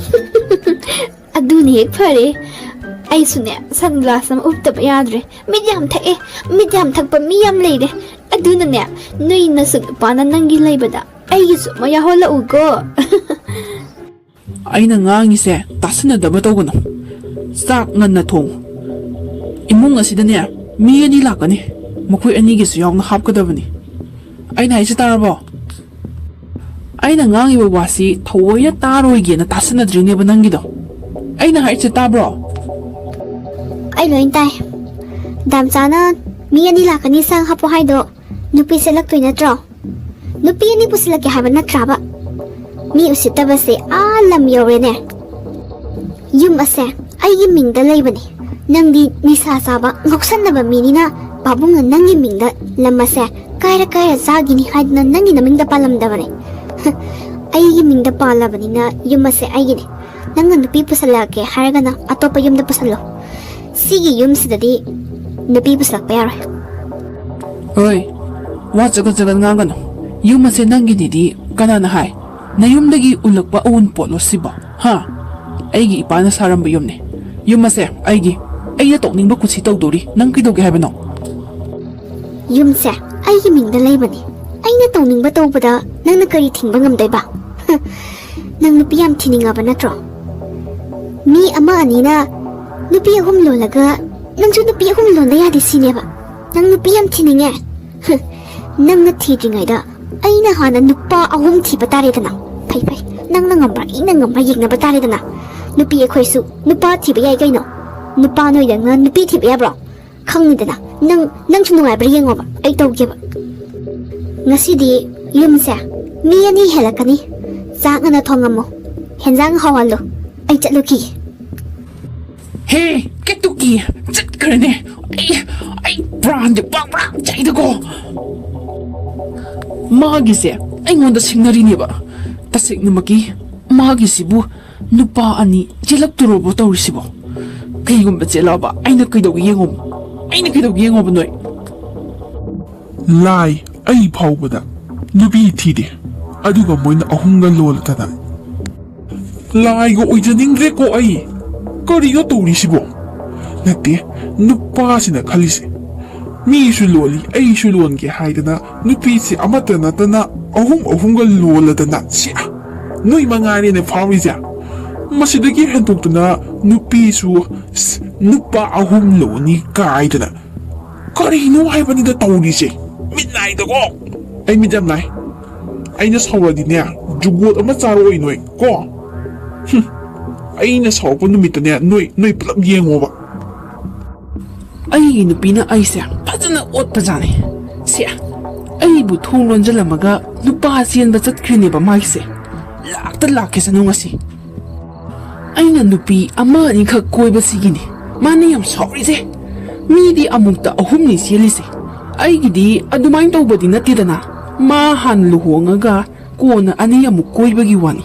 ꯑꯗꯨꯅ ꯍꯦꯛ ꯐꯔꯦ꯫ ꯑꯩꯁꯨꯅꯦ, ꯁꯟ ꯒ꯭ꯂꯥꯁ ꯑꯃ ꯎꯞꯇꯕ ꯌꯥꯗ꯭ꯔꯦ꯫ ꯃꯤꯠ ꯌꯥꯝ ꯊꯛꯑꯦ꯫ ꯃꯤꯠ ꯌꯥꯝ ꯊꯛꯄ ꯃꯤ ꯌꯥꯝ ꯂꯩꯔꯦ꯫ ꯑꯗꯨꯅꯅꯦ, ꯅꯣꯏ ꯅꯁꯨ ꯅꯨꯄꯥꯅ ꯅꯪꯒꯤ ꯂꯩꯕꯗ ꯑꯩꯒꯤꯁꯨ ꯑꯃ ꯌꯥꯎꯍꯜꯂꯛꯎꯀꯣ꯫ ꯑꯩꯅ ꯉꯥꯡꯉꯤꯁꯦ ꯇꯥꯁꯤꯟꯅꯗꯕ ꯇꯧꯒꯅꯨ꯫ ꯆꯥꯛ ꯉꯟꯅ ꯊꯣꯡꯉꯨ꯫ ꯏꯃꯨꯡ ꯑꯁꯤꯗꯅꯦ, ꯃꯤ ꯑꯅꯤ ꯂꯥꯛꯀꯅꯤ꯫ ꯃꯈꯣꯏ ꯑꯅꯤꯒꯤꯁꯨ ꯌꯥꯎꯅ ꯍꯥꯞꯀꯗꯕꯅꯤ꯫ ꯑꯩꯅ ꯍꯥꯏꯁꯦ ꯇꯥꯔꯕꯣ? ꯑꯩꯅ ꯉꯥꯡꯉꯤꯕ ꯋꯥꯁꯤ ꯊꯑꯣꯏꯅ ꯇꯥꯔꯣꯏꯒꯦꯅ ꯇꯥꯁꯤꯟꯅꯗ꯭ꯔꯤꯅꯦꯕ ꯅꯪꯒꯤꯗꯣ꯫ ꯑꯩꯅ ꯍꯥꯏꯁꯦ ꯇꯥꯕ꯭ꯔꯣ? ꯑꯩ ꯂꯣꯏ ꯇꯥꯏ꯫ ꯗꯥꯝꯆꯥꯅ ꯃꯤ ꯑꯅꯤ ꯂꯥꯛꯀꯅꯤ ꯆꯥꯛ ꯍꯥꯞꯄꯣ ꯍꯥꯏꯗꯣ ꯅꯨꯄꯤ ꯆꯦꯜꯂꯛꯇꯣꯏ ꯅꯠꯇ꯭ꯔꯣ? ꯅꯨꯄꯤ ꯑꯅꯤ ꯄꯨꯁꯤꯜꯂꯛꯀꯦ ꯍꯥꯏꯕ ꯅꯠꯇ꯭ꯔꯥꯕ? ꯃꯤ ꯎꯁꯤꯠꯇꯕꯁꯦ ꯑꯥ ꯂꯝ ꯌꯧꯔꯦꯅꯦ꯫ ꯌꯨꯝ ꯑꯁꯦ ꯑꯩꯒꯤ ꯃꯤꯡꯗ ꯂꯩꯕꯅꯦ꯫ ꯅꯪꯗꯤ ꯅꯤꯁꯥ ꯆꯥꯕ ꯉꯥꯎꯁꯟꯅꯕ ꯃꯤꯅꯤꯅ ꯄꯥꯕꯨꯡꯅ ꯅꯪꯒꯤ ꯃꯤꯡꯗ ꯂꯝ ꯑꯁꯦ ꯀꯥꯏꯔ ꯀꯥꯏꯔ ꯆꯥꯒꯤꯅꯤ ꯍꯥꯏꯗꯨꯅ ꯅꯪꯒꯤ ꯅꯃꯤꯡꯗ ꯄꯥꯜꯂꯝꯗꯕꯅꯦ꯫ ꯑꯩꯒꯤ ꯃꯤꯡꯗ ꯄꯥꯜꯂꯕꯅꯤꯅ ꯌꯨꯝ ꯑꯁꯦ ꯑꯩꯒꯤꯅꯦ꯫ ꯅꯪꯅ ꯅꯨꯄꯤ ꯄꯨꯁꯜꯂꯛꯀꯦ ꯍꯥꯏꯔꯒꯅ ꯑꯇꯣꯞꯄ ꯌꯨꯝꯗ ꯄꯨꯁꯜꯂꯣ꯫ ꯁꯤꯒꯤ ꯌꯨꯝꯁꯤꯗꯗꯤ ꯅꯨꯄꯤ ꯄꯨꯁꯜꯂꯛꯄ ꯌꯥꯔꯣꯏ꯫ ꯍꯣꯏ, ꯋꯥ ꯆꯒꯠ ꯆꯒꯠ ꯉꯥꯡꯒꯅꯨ꯫ ꯌꯨꯝ ꯑꯁꯦ ꯅꯪꯒꯤꯅꯤꯗꯤ ꯀꯅꯥꯅ ꯍꯥꯏ? ꯅꯌꯨꯝꯗꯒꯤ ꯎꯜꯂꯛꯄ ꯑꯋꯨꯟꯄꯣꯠꯂꯣ ꯁꯤꯕꯣ? ꯍꯥ? ꯑꯩꯒꯤ ꯏꯄꯥꯅ ꯁꯥꯔꯝꯕ ꯌꯨꯝꯅꯦ꯫ ꯌꯨꯝ ꯑꯁꯦ ꯑꯩꯒꯤ꯫ ꯑꯩꯅ ꯇꯧꯅꯤꯡꯕ ꯀꯨꯁꯤ ꯇꯧꯗꯧꯔꯤ꯫ ꯅꯪ ꯀꯩꯗꯧꯒꯦ ꯍꯥꯏꯕꯅꯣ? ꯌꯨꯝꯁꯦ ꯑꯩꯒꯤ ꯃꯤꯡꯗ ꯂꯩꯕꯅꯦ꯫ ꯑꯩꯅ ꯇꯧꯅꯤꯡꯕ ꯇꯧꯕꯗ ꯅꯪꯅ ꯀꯔꯤ ꯊꯤꯡꯕ ꯉꯝꯗꯣꯏꯕ? ꯅꯪ ꯅꯨꯄꯤ ꯌꯥꯝ ꯊꯤꯅꯤꯡꯉꯕ ꯅꯠꯇ꯭ꯔꯣ? ꯃꯤ ꯑꯃ ꯑꯅꯤꯅ ꯅꯨꯄꯤ ꯑꯍꯨꯝ ꯂꯣꯜꯂꯒ ꯅꯪꯁꯨ ꯅꯨꯄꯤ ꯑꯍꯨꯝ ꯂꯣꯟꯕ ꯌꯥꯗꯦ ꯁꯤꯅꯦꯕ? ꯅꯪ ꯅꯨꯄꯤ ꯌꯥꯝ ꯊꯤꯅꯤꯡꯉꯦ? ꯅꯪꯅ ꯊꯤꯗ꯭ꯔꯤꯉꯩꯗ ꯑꯩꯅ ꯍꯥꯟꯅ ꯅꯨꯄꯥ ꯑꯍꯨꯝ ꯊꯤꯕ ꯇꯥꯔꯦꯗꯅ꯫ ꯐꯩ, ꯐꯩ, ꯅꯪꯅ ꯉꯝꯕ꯭ꯔꯥ ꯑꯩꯅ ꯉꯝꯕ꯭ꯔꯥ ꯌꯦꯡꯅꯕ ꯇꯥꯔꯦꯗꯅ꯫ ꯅꯨꯄꯤ ꯑꯩꯈꯣꯏꯁꯨ ꯅꯨꯄꯥ ꯊꯤꯕ ꯌꯥꯏ ꯀꯩꯅꯣ꯫ ꯅꯨꯄꯥ ꯅꯣꯏꯗꯪꯅ ꯅꯨꯄꯤ ꯊꯤꯕ ꯌꯥꯕ꯭ꯔꯣ? ꯈꯪꯅꯤꯗꯅ꯫ ꯅꯪ, ꯅꯪꯁꯨ ꯅꯨꯡꯉꯥꯏꯕ꯭ꯔꯥ ꯌꯦꯡꯉꯣꯕ, ꯑꯩ ꯇꯧꯒꯦꯕ꯫ ꯉꯁꯤꯗꯤ ꯌꯨꯝꯁꯦ ꯃꯤ ꯑꯅꯤ ꯍꯦꯜꯂꯛꯀꯅꯤ꯫ ꯆꯥꯛ ꯉꯟꯅ ꯊꯣꯡꯉꯝꯃꯣ, ꯍꯦꯟꯖꯥꯡ ꯍꯥꯎꯍꯜꯂꯣ, ꯑꯩ ꯆꯠꯂꯨꯈꯤꯒꯦ꯫ ꯍꯦ, ꯀꯦꯇꯨꯀꯤ, ꯆꯠꯈ꯭ꯔꯅꯦ꯫ ꯑꯩ, ꯑꯩ ꯄ꯭ꯔꯥꯟꯁꯦ ꯄ꯭ꯔꯥꯡ ꯄ꯭ꯔꯥꯡ ꯆꯥꯏꯗꯀꯣ꯫ ꯃꯥꯒꯤꯁꯦ ꯑꯩꯉꯣꯟꯗ ꯁꯤꯡꯅꯔꯤꯅꯦꯕ꯫ ꯇꯁꯦꯡꯅꯃꯛꯀꯤ ꯃꯥꯒꯤꯁꯤꯕꯨ ꯅꯨꯄꯥ ꯑꯅꯤ ꯆꯦꯜꯂꯛꯇꯣꯔꯕꯣ ꯇꯧꯔꯤꯁꯤꯕꯣ? ꯀꯩꯒꯨꯝꯕ ꯆꯦꯜꯂꯛꯑꯕ ꯑꯩꯅ ꯀꯩꯗꯧꯒꯦ ꯌꯦꯡꯉꯣ꯫ ꯑꯩꯅ ꯀꯩꯗꯧꯒꯦ ꯌꯦꯡꯉꯣꯕ ꯅꯣꯏ꯫ ꯂꯥꯏ, ꯑꯩ ꯐꯥꯎꯕꯗ ꯅꯨꯄꯤ ꯊꯤꯗꯦ꯫ ꯑꯗꯨꯒ ꯃꯣꯏꯅ ꯑꯍꯨꯝꯒ ꯂꯣꯜꯂꯗꯅ꯫ ꯂꯥꯏꯒ ꯑꯣꯏꯖꯅꯤꯡꯗ꯭ꯔꯦꯀꯣ ꯑꯩ꯫ ꯀꯔꯤꯅꯣ ꯇꯧꯔꯤꯁꯤꯕꯣ? ꯅꯠꯇꯦ, ꯅꯨꯄꯥꯁꯤꯅ ꯈꯜꯂꯤꯁꯦ, ꯃꯤꯁꯨ ꯂꯣꯜꯂꯤ, ꯑꯩꯁꯨ ꯂꯣꯟꯒꯦ ꯍꯥꯏꯗꯅ ꯅꯨꯄꯤꯁꯤ ꯑꯃꯠꯇ ꯅꯠꯇꯅ ꯑꯍꯨꯝ ꯑꯍꯨꯝꯒ ꯂꯣꯜꯂꯗꯅ꯫ ꯁꯤ, ꯅꯣꯏ ꯃꯉꯥꯏꯔꯦꯅꯦ ꯐꯥꯎꯔꯤꯁꯦ꯫ ꯃꯁꯤꯗꯒꯤ ꯍꯦꯟꯗꯣꯛꯇꯅ ꯅꯨꯄꯤꯁꯨ, ꯁ, ꯅꯨꯄꯥ ꯑꯍꯨꯝ ꯂꯣꯟꯅꯤ ꯀꯥꯏꯗꯅ꯫ ꯀꯔꯤꯅꯣ ꯍꯥꯏꯕꯅꯤꯗ ꯇꯧꯔꯤꯁꯦ? ꯃꯤꯠ ꯅꯥꯏꯗꯀꯣ꯫ ꯑꯩ ꯃꯤꯠ ꯌꯥꯝ ꯅꯥꯏ꯫ ꯑꯩꯅ ꯁꯥꯎꯔꯗꯤꯅꯦ, ꯖꯨꯒꯣꯠ ꯑꯃ ꯆꯥꯔꯛꯑꯣꯏ ꯅꯣꯏ ꯀꯣ꯫ ꯍꯨꯝ꯫ ꯑꯩꯅ ꯁꯥꯎꯔꯛꯄ ꯅꯨꯃꯤꯠꯇꯅꯦ, ꯅꯣꯏ, ꯅꯣꯏ ꯄꯨꯂꯞ ꯌꯦꯡꯉꯣꯕ꯫ ꯑꯩꯒꯤ ꯅꯨꯄꯤꯅ ꯑꯩꯁꯦ ꯐꯖꯅ ꯑꯣꯠꯄꯖꯥꯠꯅꯤ꯫ ꯁꯦ, ꯑꯩꯕꯨ ꯊꯣꯡ ꯂꯣꯟꯖꯜꯂꯝꯃꯒ ꯅꯨꯄꯥ ꯆꯦꯟꯕ ꯆꯠꯈ꯭ꯔꯤꯅꯦꯕ ꯃꯥꯒꯤꯁꯦ꯫ ꯂꯥꯛꯇ ꯂꯥꯛꯀꯦꯁꯅꯨ ꯉꯁꯤ꯫ ꯑꯩꯅ ꯅꯨꯄꯤ ꯑꯃ ꯑꯅꯤꯈꯛ ꯀꯣꯏꯕꯁꯤꯒꯤꯅꯤ ꯃꯥꯅ ꯌꯥꯝ ꯁꯥꯎꯔꯤꯁꯦ꯫ ꯃꯤꯗꯤ ꯑꯃꯨꯛꯇ ꯑꯍꯨꯝꯅꯤ ꯆꯦꯜꯂꯤꯁꯦ꯫ ꯑꯩꯒꯤꯗꯤ ꯑꯗꯨꯃꯥꯏꯅ ꯇꯧꯕꯗꯤ ꯅꯠꯇꯦꯗꯅ꯫ ꯃꯥ ꯍꯥꯟꯅ ꯂꯨꯍꯣꯡꯉꯒ ꯀꯣꯟꯅ ꯑꯅꯤ ꯑꯃꯨꯛ ꯀꯣꯏꯕꯒꯤ ꯋꯥꯅꯤ꯫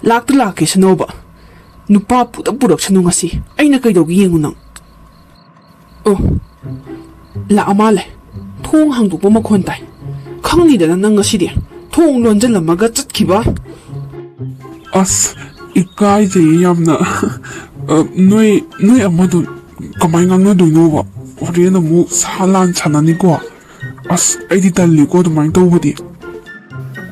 ꯂꯥꯛꯇ ꯂꯥꯛꯀꯦꯁꯅꯣꯕ꯫ ꯅꯨꯄꯥ ꯄꯨꯗ ꯄꯨꯔꯛꯁꯅꯨ ꯉꯁꯤ꯫ ꯑꯩꯅ ꯀꯩꯗꯧꯒꯦ ꯌꯦꯡꯉꯨ ꯅꯪ꯫ ꯑꯣ, ꯂꯥꯛꯑ ꯃꯥꯜꯂꯦ꯫ ꯊꯣꯡ ꯍꯥꯡꯗꯣꯛꯄ ꯃꯈꯣꯟ ꯇꯥꯏ꯫ ꯈꯪꯅꯤꯗꯅ ꯅꯪ ꯉꯁꯤꯗꯤ꯫ ꯊꯣꯡ ꯂꯣꯟꯖꯜꯂꯝꯃꯒ ꯆꯠꯈꯤꯕ꯫ ꯑꯁ, ꯏꯀꯥꯏꯖꯩꯌꯦ ꯌꯥꯝꯅ꯫ ꯑ, ꯅꯣꯏ, ꯅꯣꯏ ꯑꯃꯗꯣ ꯀꯃꯥꯏ ꯉꯥꯡꯅꯗꯣꯏꯅꯣꯕ? ꯍꯣꯔꯦꯟ ꯑꯃꯨꯛ ꯁꯥ ꯂꯥꯟ ꯁꯥꯟꯅꯅꯤꯀꯣ꯫ ꯑꯁ, ꯑꯩꯗꯤ ꯇꯜꯂꯤꯀꯣ ꯑꯗꯨꯃꯥꯏꯅ ꯇꯧꯕꯗꯤ꯫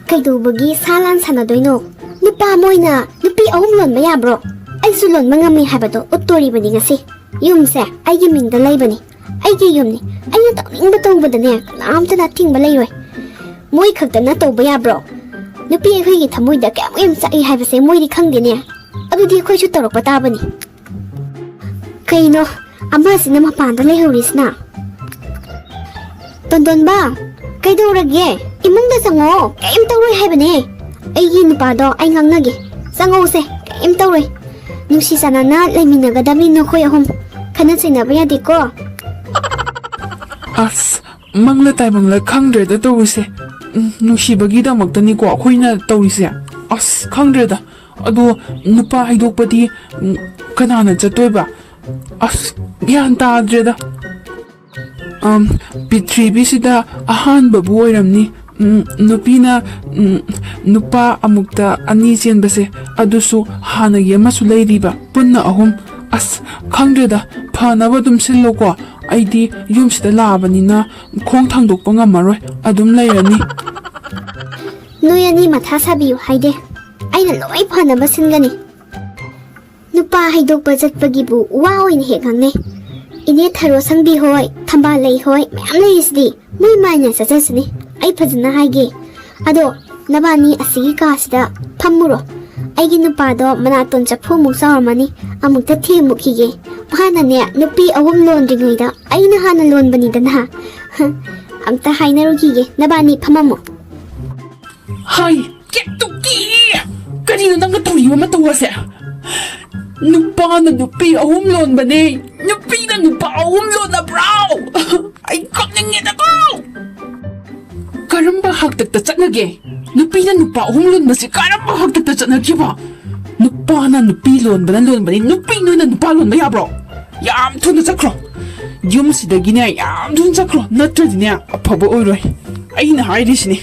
ꯀꯩꯗꯧꯕꯒꯤ ꯁꯥ ꯂꯥꯟ ꯁꯥꯟꯅꯗꯣꯏꯅꯣ? ꯅꯨꯄꯥ ꯑꯃ ꯑꯣꯏꯅ ꯅꯨꯄꯤ ꯑꯍꯨꯝ ꯂꯣꯟꯕ ꯌꯥꯕ꯭ꯔꯣ? ꯑꯩꯁꯨ ꯂꯣꯟꯕ ꯉꯝꯃꯤ ꯍꯥꯏꯕꯗꯣ ꯎꯠꯇꯣꯔꯤꯕꯅꯤ ꯉꯁꯤ꯫ ꯌꯨꯝꯁꯦ ꯑꯩꯒꯤ ꯃꯤꯡꯗ ꯂꯩꯕꯅꯤ꯫ ꯑꯩꯒꯤ ꯌꯨꯝꯅꯤ꯫ ꯑꯩꯅ ꯇꯧꯅꯤꯡꯕ ꯇꯧꯕꯗꯅꯦ ꯀꯅꯥꯝꯇꯅ ꯑꯊꯤꯡꯕ ꯂꯩꯔꯣꯏ꯫ ꯃꯣꯏ ꯈꯛꯇꯅ ꯇꯧꯕ ꯌꯥꯕ꯭ꯔꯣ? ꯅꯨꯄꯤ ꯑꯩꯈꯣꯏꯒꯤ ꯊꯃꯣꯏꯗ ꯀꯌꯥꯃꯨꯛ ꯌꯥꯝ ꯆꯥꯛꯏ ꯍꯥꯏꯕꯁꯦ ꯃꯣꯏꯗꯤ ꯈꯪꯗꯦꯅꯦ꯫ ꯑꯗꯨꯗꯤ ꯑꯩꯈꯣꯏꯁꯨ ꯇꯧꯔꯛꯄ ꯇꯥꯕꯅꯤ꯫ ꯀꯩꯅꯣ ꯑꯃꯁꯤꯅ ꯃꯄꯥꯟꯗ ꯂꯩꯍꯧꯔꯤꯁꯤꯅ? ꯇꯣꯟꯗꯣꯟꯕ, ꯀꯩꯗꯧꯔꯒꯦ? ꯏꯃꯨꯡꯗ ꯆꯪꯉꯛꯑꯣ, ꯀꯩꯝ ꯇꯧꯔꯣꯏ ꯍꯥꯏꯕꯅꯦ꯫ ꯑꯩꯒꯤ ꯅꯨꯄꯥꯗꯣ ꯑꯩ ꯉꯥꯡꯅꯒꯦ꯫ ꯆꯪꯉꯛꯎꯁꯦ, ꯀꯩꯝ ꯇꯧꯔꯣꯏ꯫ ꯅꯨꯡꯁꯤ ꯆꯥꯟꯅꯅ ꯂꯩꯃꯤꯟꯅꯒꯗꯕꯅꯤ ꯅꯈꯣꯏ ꯑꯍꯨꯝ꯫ ꯈꯠꯅ ꯆꯩꯅꯕ ꯌꯥꯗꯦꯀꯣ꯫ ꯑꯁ, ꯃꯪꯂ ꯇꯥꯏꯕꯪꯂ ꯈꯪꯗ꯭ꯔꯦꯗ ꯇꯧꯔꯤꯁꯦ꯫ ꯎꯝ, ꯅꯨꯡꯁꯤꯕꯒꯤꯗꯃꯛꯇꯅꯤꯀꯣ ꯑꯩꯈꯣꯏꯅ ꯇꯧꯔꯤꯁꯦ꯫ ꯑꯁ, ꯈꯪꯗ꯭ꯔꯦꯗ꯫ ꯑꯗꯣ ꯅꯨꯄꯥ ꯍꯥꯏꯗꯣꯛꯄꯗꯤ, ꯎꯝ, ꯀꯅꯥꯅ ꯆꯠꯇꯣꯏꯕ? ꯑꯁ, ꯒ꯭ꯌꯥꯟ ꯇꯥꯗ꯭ꯔꯦꯗ꯫ ꯑꯝ, ꯄ꯭ꯔꯤꯊꯤꯕꯤꯁꯤꯗ ꯑꯍꯥꯟꯕꯕꯨ ꯑꯣꯏꯔꯝꯅꯤ ꯎꯝ, ꯅꯨꯄꯤꯅ, ꯎꯝ, ꯅꯨꯄꯥ ꯑꯃꯨꯛꯇ ꯑꯅꯤ ꯆꯦꯟꯕꯁꯦ, ꯑꯗꯨꯁꯨ ꯍꯥꯟꯅꯒꯤ ꯑꯃꯁꯨ ꯂꯩꯔꯤꯕ, ꯄꯨꯟꯅ ꯑꯍꯨꯝ꯫ ꯑꯁ, ꯈꯪꯗ꯭ꯔꯦꯗ, ꯐꯅꯕ ꯑꯗꯨꯝ ꯁꯤꯜꯂꯣꯀꯣ꯫ ꯑꯩꯗꯤ ꯌꯨꯝꯁꯤꯗ ꯂꯥꯛꯑꯕꯅꯤꯅ ꯈꯣꯡ ꯊꯥꯡꯗꯣꯛꯄ ꯉꯝꯃꯔꯣꯏ, ꯑꯗꯨꯝ ꯂꯩꯔꯅꯤ꯫ ꯅꯣꯏ ꯑꯅꯤ ꯃꯊꯥ ꯁꯥꯕꯤꯌꯨ ꯍꯥꯏꯗꯦ, ꯑꯩꯅ ꯂꯣꯏ ꯐꯅꯕ ꯁꯤꯟꯒꯅꯤ꯫ ꯅꯨꯄꯥ ꯍꯩꯗꯣꯛꯄ ꯆꯠꯄꯒꯤꯕꯨ ꯋꯥ ꯑꯣꯏꯅ ꯍꯦꯛ ꯉꯥꯡꯅꯩ꯫ ꯏꯅꯦ ꯊꯔꯣ ꯁꯪꯕꯤ ꯍꯣꯏ, ꯊꯝꯕꯥꯜ ꯂꯩ ꯍꯣꯏ, ꯃꯌꯥꯝ ꯂꯩꯔꯤꯁꯤꯗꯤ꯫ ꯃꯣꯏ ꯃꯥꯏꯅ ꯆꯠꯆꯁꯤꯅꯤ꯫ ꯑꯩ ꯐꯖꯅ ꯍꯥꯏꯒꯦ꯫ ꯑꯗꯣ ꯅꯕꯥꯅꯤ ꯑꯁꯤꯒꯤ ꯀꯥꯁꯤꯗ ꯐꯝꯃꯨꯔꯣ꯫ ꯑꯩꯒꯤ ꯅꯨꯄꯥꯗꯣ ꯃꯅꯥꯇꯣꯟ ꯆꯐꯨꯃꯨꯛ ꯆꯥꯎꯔꯝꯃꯅꯤ꯫ ꯑꯃꯨꯛꯇ ꯊꯦꯝꯃꯨꯈꯤꯒꯦ꯫ ꯃꯥꯅꯅꯦ ꯅꯨꯄꯤ ꯑꯍꯨꯝ ꯂꯣꯟꯗ꯭ꯔꯤꯉꯩꯗ ꯑꯩꯅ ꯍꯥꯟꯅ ꯂꯣꯟꯕꯅꯤꯗꯅ꯫ ꯑꯝꯇ ꯍꯥꯏꯅꯔꯨꯈꯤꯒꯦ꯫ ꯅꯕꯥꯅꯤ ꯐꯝꯃꯝꯃꯣ꯫ ꯍꯥꯏ, ꯀꯦꯇꯨꯀꯤ! ꯀꯔꯤꯅꯣ ꯅꯪꯅ ꯇꯧꯔꯤꯕ ꯃꯇꯧ ꯑꯁꯦ? ꯅꯨꯄꯥꯅ ꯅꯨꯄꯤ ꯑꯍꯨꯝ ꯂꯣꯟꯕꯅꯦ, ꯅꯨꯄꯤꯅ ꯅꯨꯄꯥ ꯑꯍꯨꯝ ꯂꯣꯟꯅꯕ꯭ꯔꯣ? ꯑꯩ ꯀꯞꯅꯤꯡꯉꯦꯗꯀꯣ! ꯀꯔꯝꯕ ꯍꯥꯛꯇꯛꯇ ꯆꯠꯅꯒꯦ? ꯅꯨꯄꯤꯅ ꯅꯨꯄꯥ ꯑꯍꯨꯝ ꯂꯣꯟꯕꯁꯤ ꯀꯔꯝꯕ ꯍꯥꯛꯇꯛꯇ ꯆꯠꯅꯈꯤꯕ? ꯅꯨꯄꯥꯅ ꯅꯨꯄꯤ ꯂꯣꯟꯕꯅ ꯂꯣꯟꯕꯅꯤ, ꯅꯨꯄꯤ ꯅꯣꯏꯅ ꯅꯨꯄꯥ ꯂꯣꯟꯕ ꯌꯥꯕ꯭ꯔꯣ? ꯌꯥꯝ ꯊꯨꯅ ꯆꯠꯈ꯭ꯔꯣ꯫ ꯌꯨꯝꯁꯤꯗꯒꯤꯅꯦ, ꯌꯥꯝ ꯊꯨꯅ ꯆꯠꯈ꯭ꯔꯣ, ꯅꯠꯇ꯭ꯔꯗꯤꯅꯦ, ꯑꯐꯕ ꯑꯣꯏꯔꯣꯏ꯫ ꯑꯩꯅ ꯍꯥꯏꯔꯤꯁꯤꯅꯦ꯫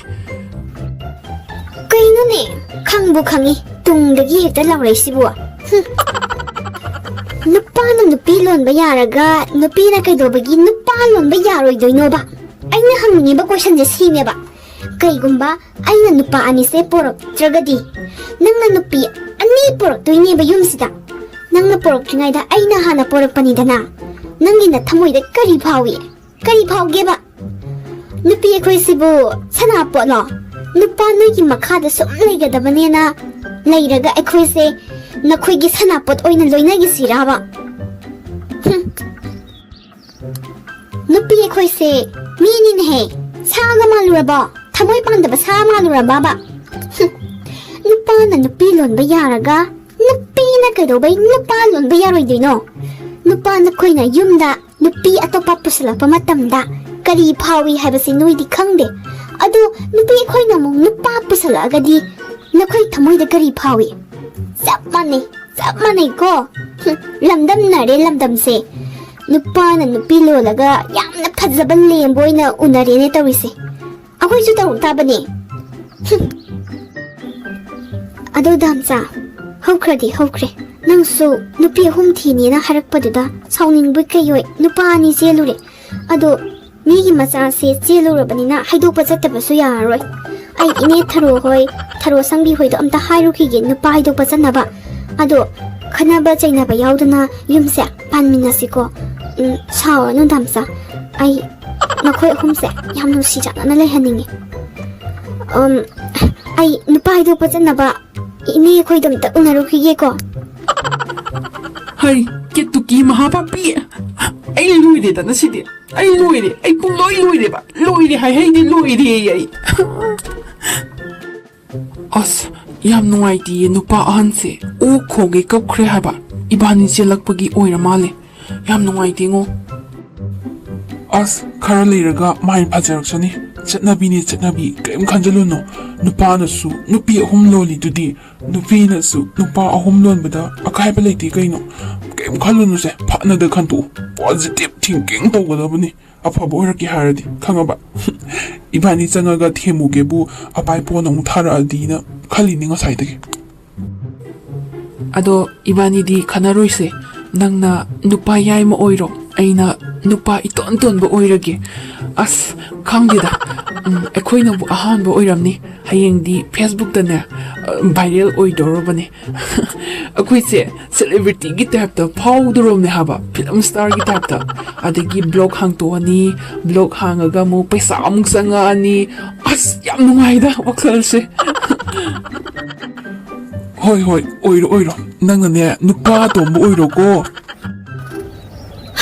ꯀꯩꯅꯣꯅꯦ, ꯈꯪꯕꯨ ꯈꯪꯉꯤ, ꯇꯨꯡꯗꯒꯤ ꯍꯦꯛꯇ ꯂꯥꯎꯔꯛꯏꯁꯤꯕꯨ꯫ ꯍꯨꯝ꯫ ꯅꯨꯄꯥꯅ ꯅꯨꯄꯤ ꯂꯣꯟꯕ ꯌꯥꯔꯒ ꯅꯨꯄꯤꯅ ꯀꯩꯗꯧꯕꯒꯤ ꯅꯨꯄꯥ ꯂꯣꯟꯕ ꯌꯥꯔꯣꯏꯗꯣꯏꯅꯣꯕ? ꯑꯩꯅ ꯍꯪꯅꯤꯡꯉꯤꯕ ꯀꯣꯏꯁꯟꯁꯦ ꯁꯤꯅꯦꯕ꯫ ꯀꯩꯒꯨꯝꯕ ꯑꯩꯅ ꯅꯨꯄꯥ ꯑꯅꯤꯁꯦ ꯄꯣꯔꯛꯇ꯭ꯔꯒꯗꯤ, ꯅꯪꯅ ꯅꯨꯄꯤ ꯑꯅꯤ ꯄꯣꯔꯛꯇꯣꯏꯅꯦꯕ ꯌꯨꯝꯁꯤꯗ꯫ ꯅꯪꯅ ꯄꯣꯔꯛꯇ꯭ꯔꯤꯉꯩꯗ ꯑꯩꯅ ꯍꯥꯟꯅ ꯄꯣꯔꯛꯄꯅꯤꯗꯅ꯫ ꯅꯪꯒꯤ ꯅꯊꯃꯣꯏꯗ ꯀꯔꯤ ꯐꯥꯎꯏ? ꯀꯔꯤ ꯐꯥꯎꯒꯦꯕ? ꯅꯨꯄꯤ ꯑꯩꯈꯣꯏꯁꯤꯕꯨ ꯁꯅꯥꯄꯣꯠꯂꯣ? ꯅꯨꯄꯥ ꯅꯣꯏꯒꯤ ꯃꯈꯥꯗ ꯁꯨꯝ ꯂꯩꯒꯗꯕꯅꯦꯅ ꯂꯩꯔꯒ ꯑꯩꯈꯣꯏꯁꯦ ꯅꯈꯣꯏꯒꯤ ꯁꯅꯥꯄꯣꯠ ꯑꯣꯏꯅ ꯂꯣꯏꯅꯈꯤꯁꯤꯔꯕ? ꯍꯨꯝ꯫ ꯅꯨꯄꯤ ꯑꯩꯈꯣꯏꯁꯦ ꯃꯤꯅꯤꯅꯦꯍꯦ꯫ ꯁꯥꯒ ꯃꯥꯜꯂꯨꯔꯕꯣ? ꯊꯃꯣꯏ ꯄꯥꯟꯗꯕ ꯁꯥ ꯃꯥꯜꯂꯨꯔꯕꯕ? ꯍꯨꯝ꯫ ꯅꯨꯄꯥꯅ ꯅꯨꯄꯤ ꯂꯣꯟꯕ ꯌꯥꯔꯒ ꯅꯨꯄꯤꯅ ꯀꯩꯗꯧꯕꯩ ꯅꯨꯄꯥ ꯂꯣꯟꯕ ꯌꯥꯔꯣꯏꯗꯣꯏꯅꯣ? ꯅꯨꯄꯥ ꯅꯈꯣꯏꯅ ꯌꯨꯝꯗ ꯅꯨꯄꯤ ꯑꯇꯣꯞꯄ ꯄꯨꯁꯜꯂꯛꯄ ꯃꯇꯝꯗ ꯀꯔꯤ ꯐꯥꯎꯏ ꯍꯥꯏꯕꯁꯤ ꯅꯣꯏꯗꯤ ꯈꯪꯗꯦ꯫ ꯑꯗꯣ ꯅꯨꯄꯤ ꯑꯩꯈꯣꯏꯅ ꯑꯃꯨꯛ ꯅꯨꯄꯥ ꯄꯨꯁꯜꯂꯛꯑꯒꯗꯤ ꯅꯈꯣꯏ ꯊꯃꯣꯏꯗ ꯀꯔꯤ ꯐꯥꯎꯏ? ꯆꯞ ꯃꯥꯟꯅꯩ, ꯆꯞ ꯃꯥꯟꯅꯩꯀꯣ꯫ ꯍꯨꯝ, ꯂꯝꯗꯝꯅꯔꯦ ꯂꯝꯗꯝꯁꯦ꯫ ꯅꯨꯄꯥꯅ ꯅꯨꯄꯤ ꯂꯣꯜꯂꯒ ꯌꯥꯝꯅ ꯐꯖꯕ ꯂꯦꯝꯕ ꯑꯣꯏꯅ ꯎꯅꯔꯦꯅꯦ ꯇꯧꯔꯤꯁꯦ꯫ ꯑꯩꯈꯣꯏꯁꯨ ꯇꯧꯔꯛ ꯇꯥꯕꯅꯦ꯫ ꯍꯨꯝ꯫ ꯑꯗꯣ ꯗꯥꯝꯆꯥ, ꯍꯧꯈ꯭ꯔꯗꯤ ꯍꯧꯈ꯭ꯔꯦ꯫ ꯅꯪꯁꯨ ꯅꯨꯄꯤ ꯑꯍꯨꯝ ꯊꯤꯅꯦꯅ ꯍꯥꯏꯔꯛꯄꯗꯨꯗ ꯁꯥꯎꯅꯤꯡꯕꯣꯏ ꯀꯩꯑꯣꯏ ꯅꯨꯄꯥ ꯑꯅꯤ ꯆꯦꯜꯂꯨꯔꯦ꯫ ꯑꯗꯣ ꯃꯤꯒꯤ ꯃꯆꯥꯁꯦ ꯆꯦꯜꯂꯨꯔꯕꯅꯤꯅ ꯍꯥꯏꯗꯣꯛꯄ ꯆꯠꯇꯕꯁꯨ ꯌꯥꯔꯔꯣꯏ꯫ ꯑꯩ ꯏꯅꯦ ꯊꯔꯣ ꯍꯣꯏ, ꯊꯔꯣ ꯁꯪꯕꯤ ꯍꯣꯏꯗꯣ ꯑꯝꯇ ꯍꯥꯏꯔꯨꯈꯤꯒꯦ ꯅꯨꯄꯥ ꯍꯥꯏꯗꯣꯛꯄ ꯆꯠꯅꯕ꯫ ꯑꯗꯣ ꯈꯠꯅꯕ ꯆꯩꯅꯕ ꯌꯥꯎꯗꯅ ꯌꯨꯝꯁꯦ ꯄꯥꯟꯃꯤꯟꯅꯁꯤꯀꯣ꯫ ꯎꯝ, ꯁꯥꯎꯔꯅꯨ ꯗꯥꯝꯆꯥ꯫ ꯑꯩ ꯃꯈꯣꯏ ꯑꯍꯨꯝꯁꯦ ꯌꯥꯝ ꯅꯨꯡꯁꯤ ꯆꯥꯟꯅꯅ ꯂꯩꯍꯟꯅꯤꯡꯉꯤ꯫ ꯎꯝ, ꯑꯩ ꯅꯨꯄꯥ ꯍꯥꯏꯗꯣꯛꯄ ꯆꯠꯅꯕ ꯏꯅꯦ ꯑꯩꯈꯣꯏꯗ ꯑꯝꯇ ꯎꯅꯔꯨꯈꯤꯒꯦꯀꯣ꯫ ꯍꯩ, ꯀꯦꯇꯨꯀꯤ ꯃꯍꯥꯄꯥꯄꯤ! ꯑꯩ ꯂꯣꯏꯔꯦꯗ ꯉꯁꯤꯗꯤ꯫ ꯑꯩ ꯂꯣꯏꯔꯦ꯫ ꯑꯩ ꯄꯨꯡꯂꯣꯏ ꯂꯣꯏꯔꯦꯕ꯫ ꯂꯣꯏꯔꯦ ꯍꯥꯏ ꯍꯩꯗꯤ ꯂꯣꯏꯔꯦ ꯑꯩ꯫ ꯑꯁ, ꯌꯥꯝ ꯅꯨꯡꯉꯥꯏꯇꯤꯌꯦ ꯅꯨꯄꯥ ꯑꯍꯟꯁꯦ꯫ ꯑꯣ ꯈꯣꯒꯦ ꯀꯞꯈ꯭ꯔꯦ ꯍꯥꯏꯕ꯫ ꯏꯕꯥꯅꯤ ꯆꯦꯜꯂꯛꯄꯒꯤ ꯑꯣꯏꯔ ꯃꯥꯜꯂꯦ꯫ ꯌꯥꯝ ꯅꯨꯡꯉꯥꯏꯇꯦꯉꯣ꯫ ꯑꯁ, ꯈꯔ ꯂꯩꯔꯒ ꯃꯥꯏ ꯐꯖꯔꯛꯁꯅꯤ꯫ ꯆꯠꯅꯕꯤꯅꯦ, ꯆꯠꯅꯕꯤ, ꯀꯔꯤꯝ ꯈꯟꯖꯜꯂꯨꯅꯨ꯫ ꯅꯨꯄꯥꯅꯁꯨ ꯅꯨꯄꯤ ꯑꯍꯨꯝ ꯂꯣꯜꯂꯤꯗꯨꯗꯤ, ꯅꯨꯄꯤꯅꯁꯨ ꯅꯨꯄꯥ ꯑꯍꯨꯝ ꯂꯣꯟꯕꯗ ꯑꯀꯥꯏꯕ ꯂꯩꯇꯦ ꯀꯩꯅꯣ꯫ ꯀꯔꯤꯝ ꯈꯜꯂꯨꯅꯨꯁꯦ, ꯐꯅꯗ ꯈꯟꯇꯣꯛꯎ꯫ Positive thinking ꯇꯧꯒꯗꯕꯅꯤ꯫ ꯑꯐꯕ ꯑꯣꯏꯔꯛꯀꯦ ꯍꯥꯏꯔꯗꯤ, ꯈꯪꯉꯕ? ꯏꯕꯥꯅꯤ ꯆꯪꯉꯒ ꯊꯦꯝꯃꯨꯒꯦꯕꯨ, ꯑꯄꯥꯏ ꯄꯣꯟ ꯑꯃꯨꯛ ꯊꯥꯔꯛꯑꯗꯤꯅ ꯈꯜꯂꯤꯅꯤ ꯉꯁꯥꯏꯗꯒꯤ꯫ ꯑꯗꯣ ꯏꯕꯥꯅꯤꯗꯤ ꯈꯟꯅꯔꯣꯏꯁꯦ꯫ ꯅꯪꯅ ꯅꯨꯄꯥ ꯌꯥꯏꯃ ꯑꯣꯏꯔꯣ, ꯑꯩꯅ ꯅꯨꯄꯥ ꯏꯇꯣꯟ ꯇꯣꯟꯕ ꯑꯣꯏꯔꯒꯦ꯫ ꯑꯁ, ꯈꯪꯗꯦꯗ꯫ ꯎꯝ, ꯑꯩꯈꯣꯏꯅꯕꯨ ꯑꯍꯥꯟꯕ ꯑꯣꯏꯔꯝꯅꯤ꯫ ꯍꯌꯦꯡꯗꯤ Facebookꯇꯅꯦ, ꯑ, viral ꯑꯣꯏꯗꯧꯔꯕꯅꯤ꯫ ꯑꯩꯈꯣꯏꯁꯦ celebrityꯒꯤ typeꯇ ꯐꯥꯎꯗꯧꯔꯕꯅꯦ ꯍꯥꯏꯕ, film starꯒꯤ typeꯇ꯫ ꯑꯗꯒꯤ blog ꯍꯥꯡꯇꯣꯛꯑꯅꯤ, blog ꯍꯥꯡꯉꯒ ꯑꯃꯨꯛ ꯄꯩꯁꯥ ꯑꯃꯨꯛ ꯆꯪꯉꯛꯑꯅꯤ꯫ ꯑꯁ, ꯌꯥꯝ ꯅꯨꯡꯉꯥꯏꯗ ꯋꯥꯈꯜꯁꯦ꯫ ꯍꯣꯏ, ꯍꯣꯏ, ꯑꯣꯏꯔꯣ, ꯑꯣꯏꯔꯣ꯫ ꯅꯪꯅꯅꯦ, ꯅꯨꯄꯥ ꯑꯇꯣꯝꯕ ꯑꯣꯏꯔꯣꯀꯣ꯫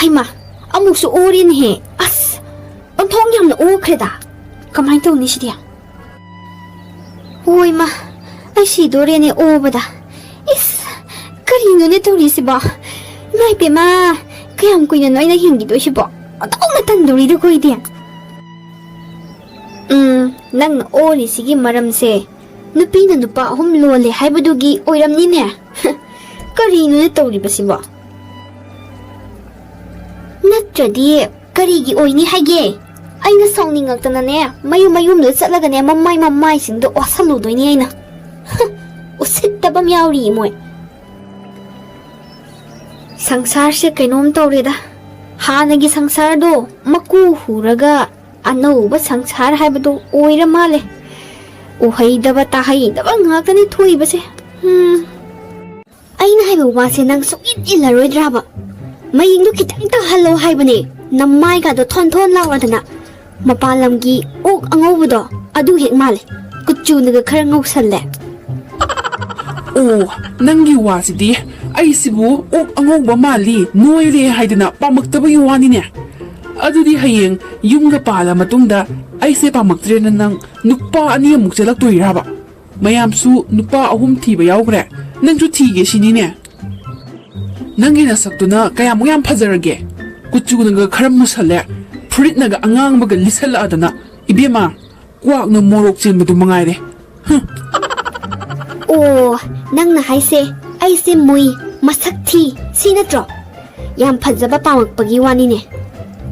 ꯍꯩꯃꯥ, ꯑꯃꯨꯛꯁꯨ ꯑꯣꯔꯦꯅꯦꯍꯦ꯫ ꯑꯁ, ꯑꯣꯟꯊꯣꯛ ꯌꯥꯝꯅ ꯑꯣꯈ꯭ꯔꯦꯗ꯫ ꯀꯃꯥꯏꯅ ꯇꯧꯅꯤ ꯁꯤꯗꯤ? ꯍꯣꯏ ꯃꯥ, ꯑꯩ ꯁꯤꯗꯣꯔꯦꯅꯦ ꯑꯣꯕꯗ꯫ ꯏꯁ, ꯀꯔꯤꯅꯣꯅꯦ ꯇꯧꯔꯤꯁꯤꯕꯣ? ꯏꯃꯥ ꯏꯄꯦꯝꯃ, ꯀꯌꯥꯝ ꯀꯨꯏꯅꯅꯣ ꯑꯩꯅ ꯍꯤꯡꯈꯤꯗꯣꯏꯁꯤꯕꯣ? ꯑꯣꯟꯊꯣꯛꯅ ꯇꯟꯗꯧꯔꯤꯗ ꯑꯩꯈꯣꯏꯗꯤ꯫ ꯎꯝ, ꯅꯪꯅ ꯑꯣꯔꯤꯁꯤꯒꯤ ꯃꯔꯝꯁꯦ ꯅꯨꯄꯤꯅ ꯅꯨꯄꯥ ꯑꯍꯨꯝ ꯂꯣꯜꯂꯦ ꯍꯥꯏꯕꯗꯨꯒꯤ ꯑꯣꯏꯔꯝꯅꯤꯅꯦ꯫ ꯀꯔꯤꯅꯣꯅꯦ ꯇꯧꯔꯤꯕꯁꯤꯕꯣ? ꯅꯠꯇ꯭ꯔꯗꯤ ꯀꯔꯤꯒꯤ ꯑꯣꯏꯅꯤ ꯍꯥꯏꯒꯦ? ꯑꯩꯅ ꯁꯥꯎꯅꯤꯡꯉꯛꯇꯅꯅꯦ, ꯃꯌꯨꯝ ꯃꯌꯨꯝꯗ ꯆꯠꯂꯒꯅꯦ, ꯃꯃꯥꯏ ꯃꯃꯥꯏꯁꯤꯡꯗꯣ ꯑꯣꯠꯁꯜꯂꯨꯗꯣꯏꯅꯤ ꯑꯩꯅ꯫ ꯎꯁꯤꯠꯇꯕ ꯑꯃ ꯌꯥꯎꯔꯤ ꯃꯣꯏ꯫ ꯁꯪꯁꯥꯔꯁꯦ ꯀꯩꯅꯣꯝ ꯇꯧꯔꯦꯗ꯫ ꯍꯥꯟꯅꯒꯤ ꯁꯪꯁꯥꯔꯗꯣ ꯃꯀꯨ ꯍꯨꯔꯒ ꯑꯅꯧꯕ ꯁꯪꯁꯥꯔ ꯍꯥꯏꯕꯗꯣ ꯑꯣꯏꯔ ꯃꯥꯜꯂꯦ꯫ ꯎꯍꯩꯗꯕ ꯇꯥꯍꯩꯗꯕ ꯉꯥꯛꯇꯅꯤ ꯊꯣꯛꯏꯕꯁꯦ꯫ ꯎꯝ꯫ ꯑꯩꯅ ꯍꯥꯏꯕ ꯋꯥꯁꯦ ꯅꯪ ꯁꯨꯛꯏꯟ ꯏꯜꯂꯔꯣꯏꯗ꯭ꯔꯥꯕ? ꯃꯌꯦꯡꯗꯣ ꯈꯤꯇꯪ ꯇꯥꯍꯜꯂꯣ ꯍꯥꯏꯕꯅꯦ꯫ ꯅꯃꯥꯏꯒꯗꯣ ꯊꯣꯟ ꯊꯣꯟ ꯂꯥꯎꯔꯗꯅ꯫ ꯃꯄꯥꯟ ꯂꯝꯒꯤ ꯑꯣꯛ ꯑꯉꯧꯕꯗꯣ ꯑꯗꯨ ꯍꯦꯛ ꯃꯥꯜꯂꯦ꯫ ꯀꯨꯆꯨꯅꯒ ꯈꯔ ꯉꯧꯁꯜꯂꯦ꯫ ꯑꯣ, ꯅꯪꯒꯤ ꯋꯥꯁꯤꯗꯤ ꯑꯩꯁꯤꯕꯨ ꯑꯣꯛ ꯑꯉꯧꯕ ꯃꯥꯜꯂꯤ, ꯅꯣꯏꯔꯦ ꯍꯥꯏꯗꯅ ꯄꯥꯝꯃꯛꯇꯕꯒꯤ ꯋꯥꯅꯤꯅꯦ꯫ ꯑꯗꯨꯗꯤ ꯍꯌꯦꯡ ꯌꯨꯝꯒ ꯄꯥꯜꯂ ꯃꯇꯨꯡꯗ ꯑꯩꯁꯦ ꯄꯥꯝꯃꯛꯇ꯭ꯔꯦꯅ ꯅꯪ ꯅꯨꯄꯥ ꯑꯅꯤ ꯑꯃꯨꯛ ꯆꯦꯜꯂꯛꯇꯣꯏꯔꯕ? ꯃꯌꯥꯝꯁꯨ ꯅꯨꯄꯥ ꯑꯍꯨꯝ ꯊꯤꯕ ꯌꯥꯎꯈ꯭ꯔꯦ, ꯅꯪꯁꯨ ꯊꯤꯒꯦ ꯁꯤꯅꯤꯅꯦ꯫ ꯅꯪꯒꯤ ꯅꯁꯛꯇꯨꯅ ꯀꯌꯥꯃꯨꯛ ꯌꯥꯝ ꯐꯖꯔꯒꯦ? ꯀꯨꯆꯨꯅꯒ ꯈꯔ ꯃꯨꯁꯜꯂꯦ, ꯐꯨꯔꯤꯠꯅꯒ ꯑꯉꯥꯡꯕꯒ ꯂꯤꯠꯁꯜꯂꯛꯑꯗꯅ꯫ ꯏꯕꯦꯝꯃ, ꯀ꯭ꯋꯥꯛꯅ ꯃꯣꯔꯣꯛ ꯆꯦꯟꯕꯗꯨ ꯃꯉꯥꯏꯔꯦ꯫ ꯍꯨꯝ꯫ ꯑꯣ, ꯅꯪꯅ ꯍꯥꯏꯁꯦ ꯑꯩꯁꯦ ꯃꯨꯏ, ꯃꯁꯛ ꯊꯤ, ꯁꯤ ꯅꯠꯇ꯭ꯔꯣ? ꯌꯥꯝ ꯐꯖꯕ ꯄꯥꯝꯃꯛꯄꯒꯤ ꯋꯥꯅꯤꯅꯦ꯫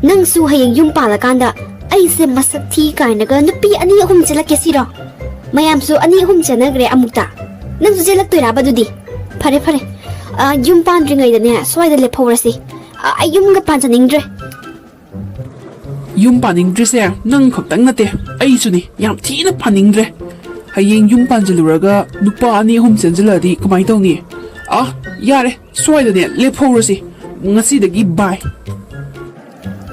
ꯅꯪꯁꯨ ꯍꯌꯦꯡ ꯌꯨꯝ ꯄꯥꯜꯂꯀꯥꯟꯗ ꯑꯩꯁꯦ ꯃꯁꯛ ꯊꯤ ꯀꯥꯏꯅꯒ ꯅꯨꯄꯤ ꯑꯅꯤ ꯑꯍꯨꯝ ꯆꯦꯜꯂꯛꯀꯦ ꯁꯤꯔꯣ? ꯃꯌꯥꯝꯁꯨ ꯑꯅꯤ ꯑꯍꯨꯝ ꯆꯦꯟꯅꯈ꯭ꯔꯦ ꯑꯃꯨꯛꯇ꯫ ꯅꯪꯁꯨ ꯆꯦꯜꯂꯛꯇꯣꯏꯔꯥꯕ ꯑꯗꯨꯗꯤ? ꯐꯔꯦ, ꯐꯔꯦ꯫ ꯑ, ꯌꯨꯝ ꯄꯥꯟꯗ꯭ꯔꯤꯉꯩꯗꯅꯦ, ꯁ꯭ꯋꯥꯏꯗ ꯂꯦꯞꯍꯧꯔꯁꯤ꯫ ꯑ, ꯑꯩ ꯌꯨꯝꯒ ꯄꯥꯟꯖꯅꯤꯡꯗ꯭ꯔꯦ꯫ ꯌꯨꯝ ꯄꯥꯅꯤꯡꯗ꯭ꯔꯤꯁꯦ ꯅꯪ ꯈꯛꯇꯪ ꯅꯠꯇꯦ, ꯑꯩꯁꯨꯅꯤ꯫ ꯌꯥꯝ ꯊꯤꯅ ꯄꯥꯅꯤꯡꯗ꯭ꯔꯦ꯫ ꯍꯌꯦꯡ ꯌꯨꯝ ꯄꯥꯟꯁꯤꯜꯂꯨꯔꯒ ꯅꯨꯄꯥ ꯑꯅꯤ ꯑꯍꯨꯝ ꯆꯦꯟꯁꯤꯜꯂꯛꯑꯗꯤ ꯀꯃꯥꯏꯅ ꯇꯧꯅꯤ? ꯑ, ꯌꯥꯔꯦ, ꯁ꯭ꯋꯥꯏꯗꯅꯦ ꯂꯦꯞꯍꯧꯔꯁꯤ꯫ ꯉꯁꯤꯗꯒꯤ ꯕꯥꯏ꯫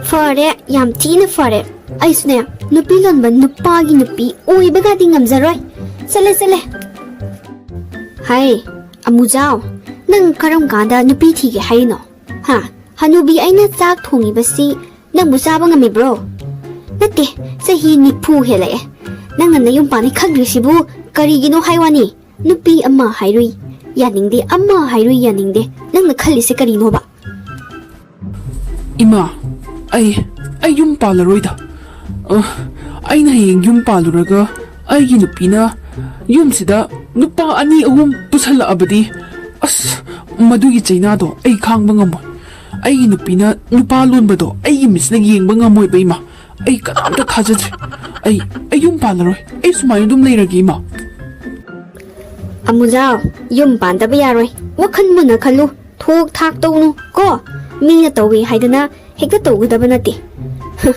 ꯐꯔꯦ, ꯌꯥꯝ ꯊꯤꯅ ꯐꯔꯦ꯫ ꯑꯩꯁꯨꯅꯦ, ꯅꯨꯄꯤ ꯂꯣꯟꯕ ꯅꯨꯄꯥꯒꯤ ꯅꯨꯄꯤ ꯑꯣꯏꯕꯒꯗꯤ ꯉꯝꯖꯔꯣꯏ꯫ ꯆꯠꯂꯦ, ꯆꯠꯂꯦ꯫ ꯍꯥꯏ, ꯑꯃꯨꯖꯥꯎ, ꯅꯪ ꯀꯔꯝ ꯀꯥꯟꯗ ꯅꯨꯄꯤ ꯊꯤꯒꯦ ꯍꯥꯏꯔꯤꯅꯣ? ꯍꯥ? ꯍꯅꯨꯕꯤ ꯑꯩꯅ ꯆꯥꯛ ꯊꯣꯡꯉꯤꯕꯁꯤ ꯅꯪꯕꯨ ꯆꯥꯕ ꯉꯝꯃꯤꯕ꯭ꯔꯣ? ꯅꯠꯇꯦ, ꯆꯍꯤ ꯅꯤꯐꯨ ꯍꯦꯜꯂꯛꯑꯦ꯫ ꯅꯪꯅ ꯅꯌꯨꯝ ꯄꯥꯟꯅꯤ ꯈꯪꯗ꯭ꯔꯤꯁꯤꯕꯨ ꯀꯔꯤꯒꯤꯅꯣ ꯍꯥꯏ ꯋꯥꯅꯤ? ꯅꯨꯄꯤ ꯑꯃ ꯍꯥꯏꯔꯨꯏ ꯌꯥꯅꯤꯡꯗꯦ, ꯑꯃ ꯍꯥꯏꯔꯨꯏ ꯌꯥꯅꯤꯡꯗꯦ꯫ ꯅꯪꯅ ꯈꯜꯂꯤꯁꯦ ꯀꯔꯤꯅꯣꯕ? ꯏꯃꯥ, ꯑꯩ, ꯑꯩ ꯌꯨꯝ ꯄꯥꯜꯂꯔꯣꯏꯗ꯫ ꯑ, ꯑꯩꯅ ꯍꯌꯦꯡ ꯌꯨꯝ ꯄꯥꯜꯂꯨꯔꯒ ꯑꯩꯒꯤ ꯅꯨꯄꯤꯅ ꯌꯨꯝꯁꯤꯗ ꯅꯨꯄꯥ ꯑꯅꯤ ꯑꯍꯨꯝ ꯄꯨꯁꯜꯂꯛꯑꯕꯗꯤ, ꯑꯁ, ꯃꯗꯨꯒꯤ ꯆꯩꯅꯥꯗꯣ ꯑꯩ ꯈꯥꯡꯕ ꯉꯝꯃꯣꯏ꯫ ꯑꯩꯒꯤ ꯅꯨꯄꯤꯅ ꯅꯨꯄꯥ ꯂꯣꯟꯕꯗꯣ ꯑꯩꯒꯤ ꯃꯤꯠꯁꯤꯅ ꯌꯦꯡꯕ ꯉꯝꯃꯣꯏꯕ, ꯏꯃꯥ꯫ ꯑꯩ ꯀꯅꯥꯝꯇ ꯊꯥꯖꯗ꯭ꯔꯦ꯫ ꯑꯩ, ꯑꯩ ꯌꯨꯝ ꯄꯥꯜꯂꯔꯣꯏ꯫ ꯑꯩ ꯁꯨꯃꯥꯏꯅ ꯑꯗꯨꯝ ꯂꯩꯔꯒꯦ, ꯏꯃꯥ꯫ ꯑꯃꯨꯖꯥꯎ, ꯌꯨꯝ ꯄꯥꯟꯗꯕ ꯌꯥꯔꯣꯏ꯫ ꯋꯥꯈꯜ ꯃꯨꯟꯅ ꯈꯜꯂꯨ꯫ ꯊꯣꯛ ꯊꯥꯛ ꯇꯧꯅꯨ ꯀꯣ꯫ ꯃꯤꯅ ꯇꯧꯏ ꯍꯥꯏꯗꯅ ꯍꯦꯛꯇ ꯇꯧꯒꯗꯕ ꯅꯠꯇꯦ꯫ ꯍ,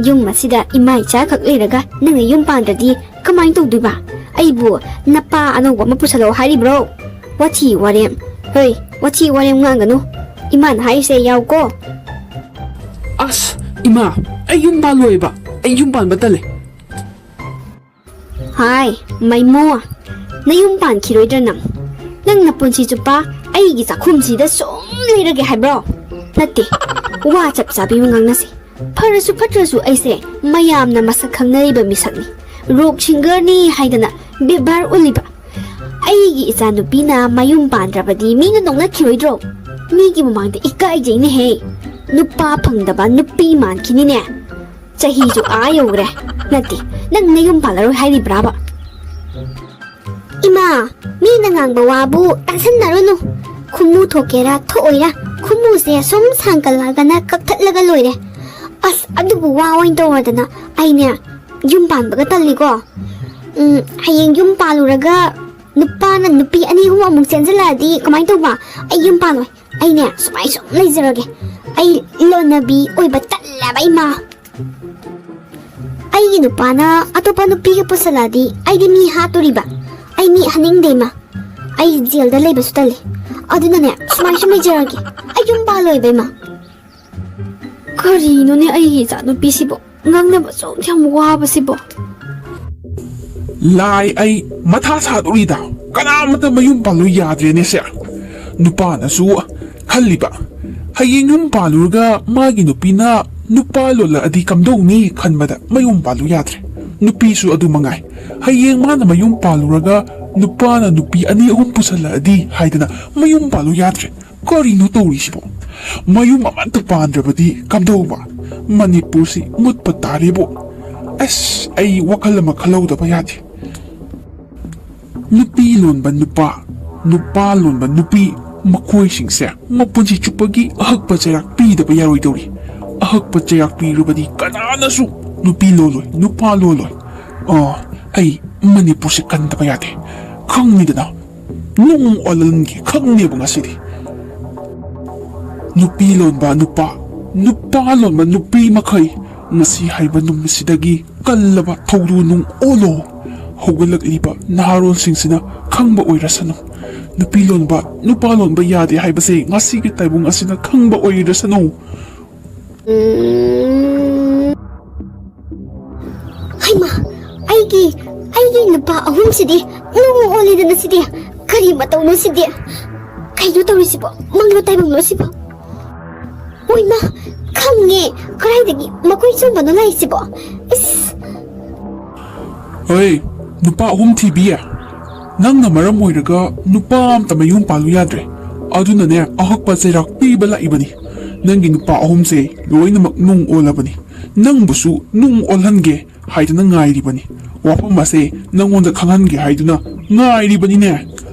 ꯌꯨꯝ ꯑꯁꯤꯗ ꯏꯃꯥ ꯏꯆꯥ ꯈꯛ ꯂꯩꯔꯒ ꯅꯪꯅ ꯌꯨꯝ ꯄꯥꯟꯗ꯭ꯔꯗꯤ ꯀꯃꯥꯏꯅ ꯇꯧꯗꯣꯏꯕ? ꯑꯩꯕꯨ ꯅꯄꯥ ꯑꯅꯧꯕ ꯑꯃ ꯄꯨꯁꯜꯂꯛꯑꯣ ꯍꯥꯏꯔꯤꯕ꯭ꯔꯣ? ꯋꯥꯊꯤ ꯋꯥꯔꯦꯝ꯫ ꯍꯣꯏ, ꯋꯥꯊꯤ ꯋꯥꯔꯦꯝ ꯉꯥꯡꯒꯅꯨ꯫ ꯏꯃꯥꯅ ꯍꯥꯏꯔꯤꯁꯦ ꯌꯥꯎꯀꯣ꯫ ꯑꯁ, ꯏꯃꯥ, ꯑꯩ ꯌꯨꯝ ꯄꯥꯜꯂꯣꯏꯕ꯫ ꯑꯩ ꯌꯨꯝ ꯄꯥꯟꯕ ꯇꯜꯂꯦ꯫ ꯍꯥꯏ, ꯃꯩꯃꯣ, ꯅꯌꯨꯝ ꯄꯥꯟꯈꯤꯔꯣꯏꯗ꯭ꯔ ꯅꯪ? ꯅꯪ ꯅꯄꯨꯟꯁꯤ ꯆꯨꯞꯄ ꯑꯩꯒꯤ ꯆꯥꯛꯈꯨꯝꯁꯤꯗ ꯁꯨꯝ ꯂꯩꯔꯒꯦ ꯍꯥꯏꯕ꯭ꯔꯣ? ꯅꯠꯇꯦ, ꯋꯥ ꯆꯞ ꯆꯥꯕꯤ ꯑꯃ ꯉꯥꯡꯅꯁꯤ꯫ ꯐꯔꯁꯨ ꯐꯠꯇ꯭ꯔꯁꯨ ꯑꯩꯁꯦ ꯃꯌꯥꯝꯅ ꯃꯁꯛ ꯈꯪꯅꯔꯤꯕ ꯃꯤꯁꯛꯅꯤ꯫ ꯔꯣꯛ ꯁꯤꯡꯒꯔꯅꯤ ꯍꯥꯏꯗꯅ ꯕꯦꯕꯥꯔ ꯎꯠꯂꯤꯕ꯫ ꯑꯩꯒꯤ ꯏꯆꯥꯅꯨꯄꯤꯅ ꯃꯌꯨꯝ ꯄꯥꯟꯗ꯭ꯔꯕꯗꯤ ꯃꯤꯅ ꯅꯣꯛꯅꯈꯤꯔꯣꯏꯗ꯭ꯔꯣ? ꯃꯤꯒꯤ ꯃꯃꯥꯡꯗ ꯏꯀꯥꯏꯖꯩꯅꯦꯍꯦ꯫ ꯅꯨꯄꯥ ꯐꯪꯗꯕ ꯅꯨꯄꯤ ꯃꯥꯟꯈꯤꯅꯤꯅꯦ꯫ ꯆꯍꯤꯁꯨ ꯑꯥ ꯌꯧꯈ꯭ꯔꯦ꯫ ꯅꯠꯇꯦ, ꯅꯪ ꯅꯌꯨꯝ ꯄꯥꯜꯂꯔꯣꯏ ꯍꯥꯏꯔꯤꯕ꯭ꯔꯥꯕ? ꯏꯃꯥ, ꯃꯤꯅ ꯉꯥꯡꯕ ꯋꯥꯕꯨ ꯇꯥꯁꯟꯅꯔꯨꯅꯨ꯫ ꯈꯨꯃꯨ ꯊꯣꯛꯀꯦꯔꯥ ꯊꯣꯛꯑꯣꯏꯔꯥ, ꯈꯨꯃꯨꯁꯦ ꯁꯨꯝ ꯁꯥꯡꯒꯠꯂꯛꯑꯒꯅ ꯀꯛꯊꯠꯂꯒ ꯂꯣꯏꯔꯦ꯫ ꯑꯁ, ꯑꯗꯨꯕꯨ ꯋꯥ ꯑꯣꯏꯅ ꯇꯧꯔꯗꯅ ꯑꯩꯅꯦ ꯌꯨꯝ ꯄꯥꯟꯕꯒ ꯇꯜꯂꯤꯀꯣ꯫ ꯎꯝ, ꯍꯌꯦꯡ ꯌꯨꯝ ꯄꯥꯜꯂꯨꯔꯒ ꯅꯨꯄꯥꯅ ꯅꯨꯄꯤ ꯑꯅꯤ ꯑꯍꯨꯝ ꯑꯃꯨꯛ ꯆꯦꯟꯁꯤꯜꯂꯛꯑꯗꯤ ꯀꯃꯥꯏꯅ ꯇꯧꯕ? ꯑꯩ ꯌꯨꯝ ꯄꯥꯜꯂꯣꯏ꯫ ꯑꯩꯅꯦ ꯁꯨꯃꯥꯏ ꯁꯨꯝ ꯂꯩꯖꯔꯒꯦ꯫ ꯑꯩ ꯂꯣꯟꯅꯕꯤ ꯑꯣꯏꯕ ꯇꯜꯂꯦꯕ, ꯏꯃꯥ꯫ ꯑꯩꯒꯤ ꯅꯨꯄꯥꯅ ꯑꯇꯣꯞꯄ ꯅꯨꯄꯤꯒ ꯄꯨꯁꯜꯂꯛꯑꯗꯤ ꯑꯩꯗꯤ ꯃꯤ ꯍꯥꯠꯇꯣꯔꯤꯕ꯫ ꯑꯩ ꯃꯤ ꯍꯥꯠꯅꯤꯡꯗꯦ, ꯏꯃꯥ꯫ ꯑꯩ ꯖꯦꯜꯗ ꯂꯩꯕꯁꯨ ꯇꯜꯂꯦ꯫ ꯑꯗꯨꯅꯅꯦ, ꯁꯨꯃꯥꯏ ꯁꯨꯝ ꯂꯩꯖꯔꯒꯦ꯫ ꯑꯩ ꯌꯨꯝ ꯄꯥꯜꯂꯣꯏꯕ, ꯏꯃꯥ꯫ ꯀꯔꯤꯅꯣꯅꯦ ꯑꯩꯒꯤ ꯏꯆꯥꯅꯨꯄꯤꯁꯤꯕꯣ? ꯉꯥꯡꯅꯕ ꯑꯁꯨꯛ ꯌꯥꯝ ꯋꯥꯕꯁꯤꯕꯣ? ꯂꯥꯏ, ꯑꯩ ꯃꯊꯥ ꯁꯥꯗꯧꯔꯤꯗ꯫ ꯀꯅꯥꯃꯠꯇ ꯃꯌꯨꯝ ꯄꯥꯜꯂꯨ ꯌꯥꯗ꯭ꯔꯦꯅꯦ ꯁꯦ꯫ ꯅꯨꯄꯥꯅꯁꯨ ꯈꯜꯂꯤꯕ, ꯍꯌꯦꯡ ꯌꯨꯝ ꯄꯥꯜꯂꯨꯔꯒ ꯃꯥꯒꯤ ꯅꯨꯄꯤꯅ ꯅꯨꯄꯥ ꯂꯣꯜꯂꯛꯑꯗꯤ ꯀꯝꯗꯧꯅꯤ ꯈꯟꯕꯗ ꯃꯌꯨꯝ ꯄꯥꯜꯂꯨ ꯌꯥꯗ꯭ꯔꯦ꯫ ꯅꯨꯄꯤꯁꯨ ꯑꯗꯨ ꯃꯉꯥꯏ꯫ ꯍꯌꯦꯡ ꯃꯥꯅ ꯃꯌꯨꯝ ꯄꯥꯜꯂꯨꯔꯒ ꯅꯨꯄꯥꯅ ꯅꯨꯄꯤ ꯑꯅꯤ ꯑꯍꯨꯝ ꯄꯨꯁꯜꯂꯛꯑꯗꯤ ꯍꯥꯏꯗꯅ ꯃꯌꯨꯝ ꯄꯥꯜꯂꯨ ꯌꯥꯗ꯭ꯔꯦ꯫ ꯀꯔꯤꯅꯣ ꯇꯧꯔꯤꯁꯤꯕꯣ? ꯃꯌꯨꯝ ꯑꯃꯠꯇ ꯄꯥꯟꯗ꯭ꯔꯕꯗꯤ ꯀꯝꯗꯧꯕ? ꯃꯅꯤꯄꯨꯔꯁꯤ ꯃꯨꯠꯄ ꯇꯥꯔꯦꯕꯣ꯫ ꯑꯁ, ꯑꯩ ꯋꯥꯈꯜ ꯑꯃ ꯈꯜꯍꯧꯗꯕ ꯌꯥꯗꯦ꯫ ꯅꯨꯄꯤ ꯂꯣꯟꯕ ꯅꯨꯄꯥ, ꯅꯨꯄꯥ ꯂꯣꯟꯕ ꯅꯨꯄꯤ, ꯃꯈꯣꯏꯁꯤꯡꯁꯦ ꯃꯄꯨꯟꯁꯤ ꯆꯨꯞꯄꯒꯤ ꯑꯍꯛꯄ ꯆꯩꯔꯥꯛ ꯄꯤꯗꯕ ꯌꯥꯔꯣꯏꯗꯧꯔꯤ꯫ ꯑꯍꯛꯄ ꯆꯩꯔꯥꯛ ꯄꯤꯔꯕꯗꯤ ꯀꯅꯥꯅꯁꯨ ꯅꯨꯄꯤ ꯂꯣꯜꯂꯣꯏ, ꯅꯨꯄꯥ ꯂꯣꯜꯂꯣꯏ꯫ ꯑꯥ, ꯑꯩ ꯃꯅꯤꯄꯨꯔꯁꯦ ꯀꯟꯗꯕ ꯌꯥꯗꯦ꯫ ꯈꯪꯅꯤꯗꯅ, ꯅꯨꯡ ꯑꯣꯜꯍꯟꯒꯦ ꯈꯪꯅꯦꯕ ꯉꯁꯤꯗꯤ꯫ ꯅꯨꯄꯤ ꯂꯣꯟꯕ ꯅꯨꯄꯥ, ꯅꯨꯄꯥ ꯂꯣꯟꯕ ꯅꯨꯄꯤ ꯃꯈꯩ, ꯉꯁꯤ ꯍꯥꯏꯕ ꯅꯨꯃꯤꯠꯁꯤꯗꯒꯤ ꯀꯜꯂꯕ ꯊꯧꯗꯨ ꯅꯨꯡ ꯑꯣꯜꯂꯣ꯫ ꯍꯧꯒꯠꯂꯛꯂꯤꯕ ꯅꯍꯥꯔꯣꯜꯁꯤꯡꯁꯤꯅ ꯈꯪꯕ ꯑꯣꯏꯔꯁꯅꯨ꯫ ꯅꯨꯄꯤ ꯂꯣꯟꯕ, ꯅꯨꯄꯥ ꯂꯣꯟꯕ ꯌꯥꯗꯦ ꯍꯥꯏꯕꯁꯦ ꯉꯁꯤꯒꯤ ꯇꯥꯏꯕꯪ ꯑꯁꯤꯅ ꯈꯪꯕ ꯑꯣꯏꯔꯁꯅꯨ꯫ ꯍꯩꯃꯥ, ꯑꯩꯒꯤ, ꯑꯩꯒꯤ ꯅꯨꯄꯥ ꯑꯍꯨꯝꯁꯤꯗꯤ ꯅꯨꯡ ꯑꯣꯜꯂꯤꯗꯅ ꯁꯤꯗꯤ꯫ ꯀꯔꯤ ꯃꯇꯧꯅꯣ ꯁꯤꯗꯤ? ꯀꯩꯅꯣ ꯇꯧꯔꯤꯁꯤꯕꯣ? ꯃꯪꯂꯣ ꯇꯥꯏꯕꯪꯂꯣ ꯁꯤꯕꯣ? ꯍꯣꯏꯃ, ꯈꯪꯉꯦ꯫ ꯀꯗꯥꯏꯗꯒꯤ ꯃꯈꯣꯏ ꯆꯪꯕꯅꯣ ꯂꯥꯛꯏꯁꯤꯕꯣ? ꯏꯁ! ꯍꯣꯏ, ꯅꯨꯄꯥ ꯑꯍꯨꯝ ꯊꯤꯕꯤ꯫ ꯅꯪꯅ ꯃꯔꯝ ꯑꯣꯏꯔꯒ ꯅꯨꯄꯥ ꯑꯝꯇ ꯃꯌꯨꯝ ꯄꯥꯜꯂꯨ ꯌꯥꯗ꯭ꯔꯦ꯫ ꯑꯗꯨꯅꯅꯦ, ꯑꯍꯛꯄ ꯆꯩꯔꯥꯛ ꯄꯤꯕ ꯂꯥꯛꯏꯕꯅꯤ꯫ ꯅꯪꯒꯤ ꯅꯨꯄꯥ ꯑꯍꯨꯝꯁꯦ ꯂꯣꯏꯅꯃꯛ ꯅꯨꯡ ꯑꯣꯜꯂꯕꯅꯤ꯫ ꯅꯪꯕꯨꯁꯨ ꯅꯨꯡ ꯑꯣꯜꯍꯟꯒꯦ ꯍꯥꯏꯗꯨꯅ ꯉꯥꯏꯔꯤꯕꯅꯤ꯫ ꯋꯥꯐꯝ ꯑꯁꯦ ꯅꯪꯉꯣꯟꯗ ꯈꯪꯍꯟꯒꯦ ꯍꯥꯏꯗꯨꯅ ꯉꯥꯏꯔꯤꯕꯅꯤꯅꯦ꯫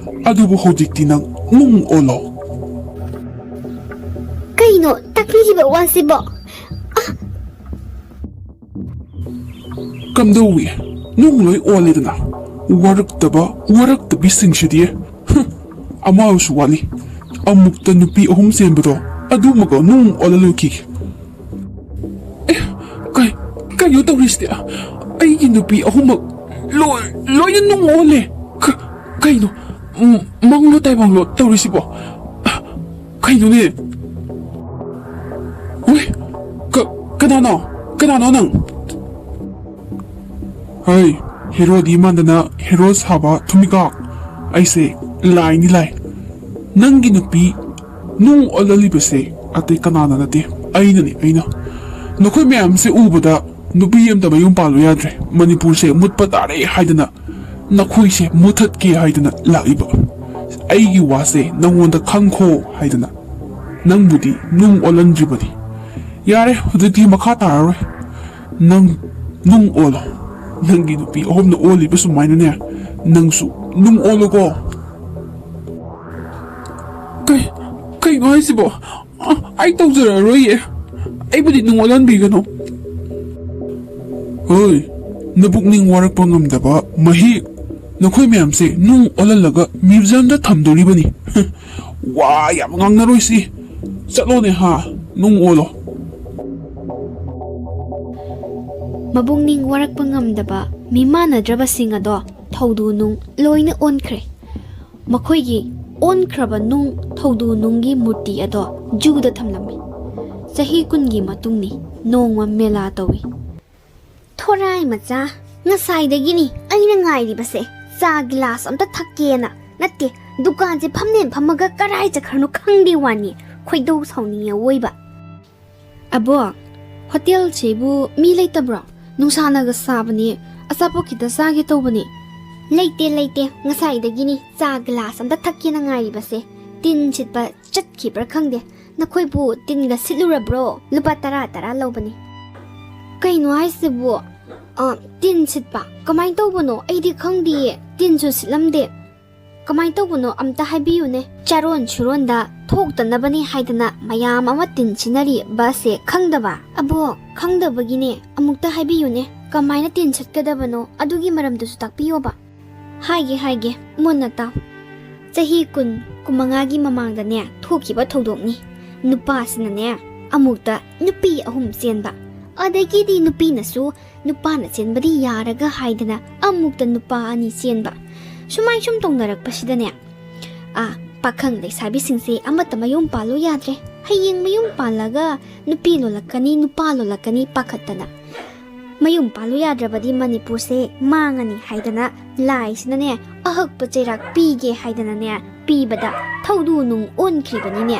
ꯑꯗꯨꯕꯨ ꯍꯧꯖꯤꯛꯇꯤ ꯅꯪ ꯅꯨꯡ ꯑꯣꯜꯂꯣ꯫ ꯀꯩꯅꯣ ꯇꯥꯛꯄꯤꯔꯤꯕ ꯋꯥꯁꯤꯕꯣ? ꯀꯝꯗꯧꯏ? ꯅꯨꯡ ꯂꯣꯏ ꯑꯣꯜꯂꯦꯗꯅ꯫ ꯋꯥꯔꯛꯇꯕ, ꯋꯥꯔꯛꯇꯕꯤꯁꯤꯡꯁꯤꯗꯤ꯫ ꯍꯨꯝ, ꯑꯃꯁꯨ ꯋꯥꯠꯂꯤ꯫ ꯑꯃꯨꯛꯇ ꯅꯨꯄꯤ ꯑꯍꯨꯝ ꯆꯦꯟꯕꯗꯣ, ꯑꯗꯨꯃꯒ ꯅꯨꯡ ꯑꯣꯜꯍꯜꯂꯨꯈꯤꯒꯦ꯫ ꯑꯦ, ꯀꯩ-, ꯀꯩꯅꯣ ꯇꯧꯔꯤꯁꯤꯗꯤ? ꯑꯩꯒꯤ ꯅꯨꯄꯤ ꯑꯍꯨꯝꯃꯛ ꯂꯣꯏ-, ꯂꯣꯏꯅ ꯅꯨꯡ ꯑꯣꯜꯂꯦ꯫ ꯀ-, ꯀꯩꯅꯣ? ꯎꯝ, ꯃꯪꯂꯣ ꯇꯥꯏꯕꯪꯂꯣ ꯇꯧꯔꯤꯁꯤꯕꯣ? ꯀꯩꯅꯣꯅꯦ? ꯎꯏ, ꯀ-, ꯀꯅꯥꯅꯣ? ꯀꯅꯥꯅꯣ ꯅꯪ? ꯍꯩ, ꯍꯦꯔꯣꯗꯤ ꯃꯥꯟꯗꯅ ꯍꯦꯔꯣ ꯁꯥꯕ ꯊꯨꯝꯃꯤꯀꯥ꯫ ꯑꯩꯁꯦ ꯂꯥꯏꯅꯤ ꯂꯥꯏ꯫ ꯅꯪꯒꯤ ꯅꯨꯄꯤ ꯅꯨꯡ ꯑꯣꯜꯍꯜꯂꯤꯕꯁꯦ ꯑꯇꯩ ꯀꯅꯥꯅ ꯅꯠꯇꯦ, ꯑꯩꯅꯅꯤ, ꯑꯩꯅ꯫ ꯅꯈꯣꯏ ꯃꯌꯥꯝꯁꯦ ꯎꯕꯗ ꯅꯨꯄꯤ ꯑꯝꯇ ꯃꯌꯨꯝ ꯄꯥꯜꯂꯨ ꯌꯥꯗ꯭ꯔꯦ, ꯃꯅꯤꯄꯨꯔꯁꯦ ꯃꯨꯠꯄ ꯇꯥꯔꯦ ꯍꯥꯏꯗꯅ ꯅꯈꯣꯏꯁꯦ ꯃꯨꯊꯠꯀꯦ ꯍꯥꯏꯗꯅ ꯂꯥꯛꯏꯕ꯫ ꯑꯩꯒꯤ ꯋꯥꯁꯦ ꯅꯪꯉꯣꯟꯗ ꯈꯪꯈꯣ ꯍꯥꯏꯗꯅ꯫ ꯅꯪꯕꯨꯗꯤ ꯅꯨꯡ ꯑꯣꯜꯍꯟꯗ꯭ꯔꯤꯕꯅꯤ꯫ ꯌꯥꯔꯦ, ꯍꯧꯖꯤꯛꯇꯤ ꯃꯈꯥ ꯇꯥꯔꯔꯣꯏ꯫ ꯅꯪ ꯅꯨꯡ ꯑꯣꯜꯂꯣ꯫ ꯅꯪꯒꯤ ꯅꯨꯄꯤ ꯑꯍꯨꯝꯅ ꯑꯣꯜꯂꯤꯕ ꯁꯨꯃꯥꯏꯅꯅꯦ, ꯅꯪꯁꯨ ꯅꯨꯡ ꯑꯣꯜꯂꯣꯀꯣ꯫ ꯀꯩ-, ꯀꯩꯅꯣ ꯍꯥꯏꯁꯤꯕꯣ? ꯑ, ꯑꯩ ꯇꯧꯖꯔꯔꯣꯏꯌꯦ꯫ ꯑꯩꯕꯨꯗꯤ ꯅꯨꯡ ꯑꯣꯜꯍꯟꯕꯤꯒꯅꯨ꯫ ꯑꯣꯏ, ꯅꯕꯨꯛꯅꯤꯡ ꯋꯥꯔꯛꯄ ꯉꯝꯗꯕ ꯃꯍꯤꯛ, ꯅꯈꯣꯏ ꯃꯌꯥꯝꯁꯦ ꯅꯨꯡ ꯑꯣꯜꯍꯜꯂꯒ ꯃ꯭ꯌꯨꯖꯤꯌꯝꯗ ꯊꯝꯗꯣꯔꯤꯕꯅꯤ꯫ ꯋꯥ ꯌꯥꯝ ꯉꯥꯡꯅꯔꯣꯏꯁꯤ꯫ ꯆꯠꯂꯣꯅꯦ ꯍꯥ, ꯅꯨꯡ ꯑꯣꯜꯂꯣ꯫ ꯃꯕꯨꯛꯅꯤꯡ ꯋꯥꯔꯛꯄ ꯉꯝꯗꯕ ꯃꯤꯃꯥꯟꯅꯗ꯭ꯔꯕꯁꯤꯡ ꯑꯗꯣ ꯊꯧꯗꯨ ꯅꯨꯡ ꯂꯣꯏꯅ ꯑꯣꯟꯈ꯭ꯔꯦ꯫ ꯃꯈꯣꯏꯒꯤ ꯑꯣꯟꯈ꯭ꯔꯕ ꯅꯨꯡ ꯊꯧꯗꯨ ꯅꯨꯡꯒꯤ ꯃꯨꯔꯇꯤ ꯑꯗꯣ ꯖꯨꯗ ꯊꯝꯂꯝꯃꯤ꯫ ꯆꯍꯤ ꯀꯨꯟꯒꯤ ꯃꯇꯨꯡꯅꯤ꯫ ꯅꯣꯡꯃ ꯃꯦꯂꯥ ꯇꯧꯏ꯫ ꯊꯣꯔꯥꯏ ꯃꯆꯥ, ꯉꯁꯥꯏꯗꯒꯤꯅꯤ ꯑꯩꯅ ꯉꯥꯏꯔꯤꯕꯁꯦ꯫ ꯆꯥ ꯒꯤꯂꯥꯁ ꯑꯝꯇ ꯊꯛꯀꯦꯅ꯫ ꯅꯠꯇꯦ, ꯗꯨꯀꯥꯟꯁꯦ ꯐꯝꯅꯦ ꯐꯝꯃꯒ ꯀꯔꯥꯏ ꯆꯠꯈ꯭ꯔꯅꯣ ꯈꯪꯗꯦ ꯋꯥꯅꯤ꯫ ꯈꯣꯏꯗꯧ ꯁꯥꯎꯅꯤꯡꯉꯦ ꯑꯋꯣꯏꯕ꯫ ꯑꯕꯣꯛ, ꯍꯣꯇꯦꯜꯁꯤꯕꯨ ꯃꯤ ꯂꯩꯇꯕ꯭ꯔꯣ? ꯅꯨꯡꯁꯥꯅꯒ ꯁꯥꯕꯅꯦ, ꯑꯆꯥꯄꯣꯠ ꯈꯤꯇ ꯆꯥꯒꯦ ꯇꯧꯕꯅꯦ꯫ ꯂꯩꯇꯦ, ꯂꯩꯇꯦ, ꯉꯁꯥꯏꯗꯒꯤꯅꯤ ꯆꯥ ꯒꯤꯂꯥꯁ ꯑꯝꯇ ꯊꯛꯀꯦꯅ ꯉꯥꯏꯔꯤꯕꯁꯦ꯫ ꯇꯤꯟ ꯁꯤꯠꯄ ꯆꯠꯈꯤꯕ꯭ꯔꯥ ꯈꯪꯗꯦ꯫ ꯅꯈꯣꯏꯕꯨ ꯇꯤꯟꯒ ꯁꯤꯠꯂꯨꯔꯕ꯭ꯔꯣ? ꯂꯨꯄꯥ ꯇꯔꯥ ꯇꯔꯥ ꯂꯧꯕꯅꯤ꯫ ꯀꯩꯅꯣ ꯍꯥꯏꯁꯤꯕꯨ? ꯑ, ꯇꯤꯟ ꯁꯤꯠꯄ? ꯀꯃꯥꯏꯅ ꯇꯧꯕꯅꯣ? ꯑꯩꯗꯤ ꯈꯪꯗꯤꯌꯦ꯫ ꯇꯤꯟꯁꯨ ꯁꯤꯠꯂꯝꯗꯦ꯫ ꯀꯃꯥꯏꯅ ꯇꯧꯕꯅꯣ ꯑꯝꯇ ꯍꯥꯏꯕꯤꯌꯨꯅꯦ꯫ ꯆꯥꯔꯣꯟ ꯁꯨꯔꯣꯟꯗ ꯊꯣꯛꯇꯅꯕꯅꯤ ꯍꯥꯏꯗꯅ ꯃꯌꯥꯝ ꯑꯃ ꯇꯤꯟ ꯁꯤꯟꯅꯔꯤꯕꯁꯦ ꯈꯪꯗꯕ? ꯑꯕꯣꯛ, ꯈꯪꯗꯕꯒꯤꯅꯦ꯫ ꯑꯃꯨꯛꯇ ꯍꯥꯏꯕꯤꯌꯨꯅꯦ꯫ ꯀꯃꯥꯏꯅ ꯇꯤꯟ ꯁꯤꯠꯀꯗꯕꯅꯣ? ꯑꯗꯨꯒꯤ ꯃꯔꯝꯗꯨꯁꯨ ꯇꯥꯛꯄꯤꯌꯣꯕ꯫ ꯍꯥꯏꯒꯦ, ꯍꯥꯏꯒꯦ, ꯃꯨꯟꯅ ꯇꯥꯎ꯫ ꯆꯍꯤ ꯀꯨꯟ, ꯀꯨꯟꯃꯉꯥꯒꯤ ꯃꯃꯥꯡꯗꯅꯦ ꯊꯣꯛꯈꯤꯕ ꯊꯧꯗꯣꯛꯅꯤ꯫ ꯅꯨꯄꯥꯁꯤꯅꯅꯦ ꯑꯃꯨꯛꯇ ꯅꯨꯄꯤ ꯑꯍꯨꯝ ꯆꯦꯟꯕ꯫ ꯑꯗꯒꯤꯗꯤ ꯅꯨꯄꯤꯅꯁꯨ ꯅꯨꯄꯥꯅ ꯆꯦꯟꯕꯗꯤ ꯌꯥꯔꯒ ꯍꯥꯏꯗꯅ ꯑꯃꯨꯛꯇ ꯅꯨꯄꯥ ꯑꯅꯤ ꯆꯦꯟꯕ꯫ ꯁꯨꯃꯥꯏ ꯁꯨꯝ ꯇꯧꯅꯔꯛꯄꯁꯤꯗꯅꯦ, ꯑꯥ, ꯄꯥꯈꯪ ꯂꯩꯁꯥꯕꯤꯁꯤꯡꯁꯦ ꯑꯃꯠꯇ ꯃꯌꯨꯝ ꯄꯥꯜꯂꯨ ꯌꯥꯗ꯭ꯔꯦ꯫ ꯍꯌꯦꯡ ꯃꯌꯨꯝ ꯄꯥꯜꯂꯒ ꯅꯨꯄꯤ ꯂꯣꯜꯂꯛꯀꯅꯤ, ꯅꯨꯄꯥ ꯂꯣꯜꯂꯛꯀꯅꯤ ꯄꯥꯈꯠꯇꯅ꯫ ꯃꯌꯨꯝ ꯄꯥꯜꯂꯨ ꯌꯥꯗ꯭ꯔꯕꯗꯤ ꯃꯅꯤꯄꯨꯔꯁꯦ ꯃꯥꯡꯉꯅꯤ ꯍꯥꯏꯗꯅ ꯂꯥꯏꯁꯤꯅꯅꯦ ꯑꯍꯛꯄ ꯆꯩꯔꯥꯛ ꯄꯤꯒꯦ ꯍꯥꯏꯗꯅꯅꯦ ꯄꯤꯕꯗ ꯊꯧꯗꯨ ꯅꯨꯡ ꯑꯣꯟꯈ꯭ꯔꯤꯕꯅꯤꯅꯦ꯫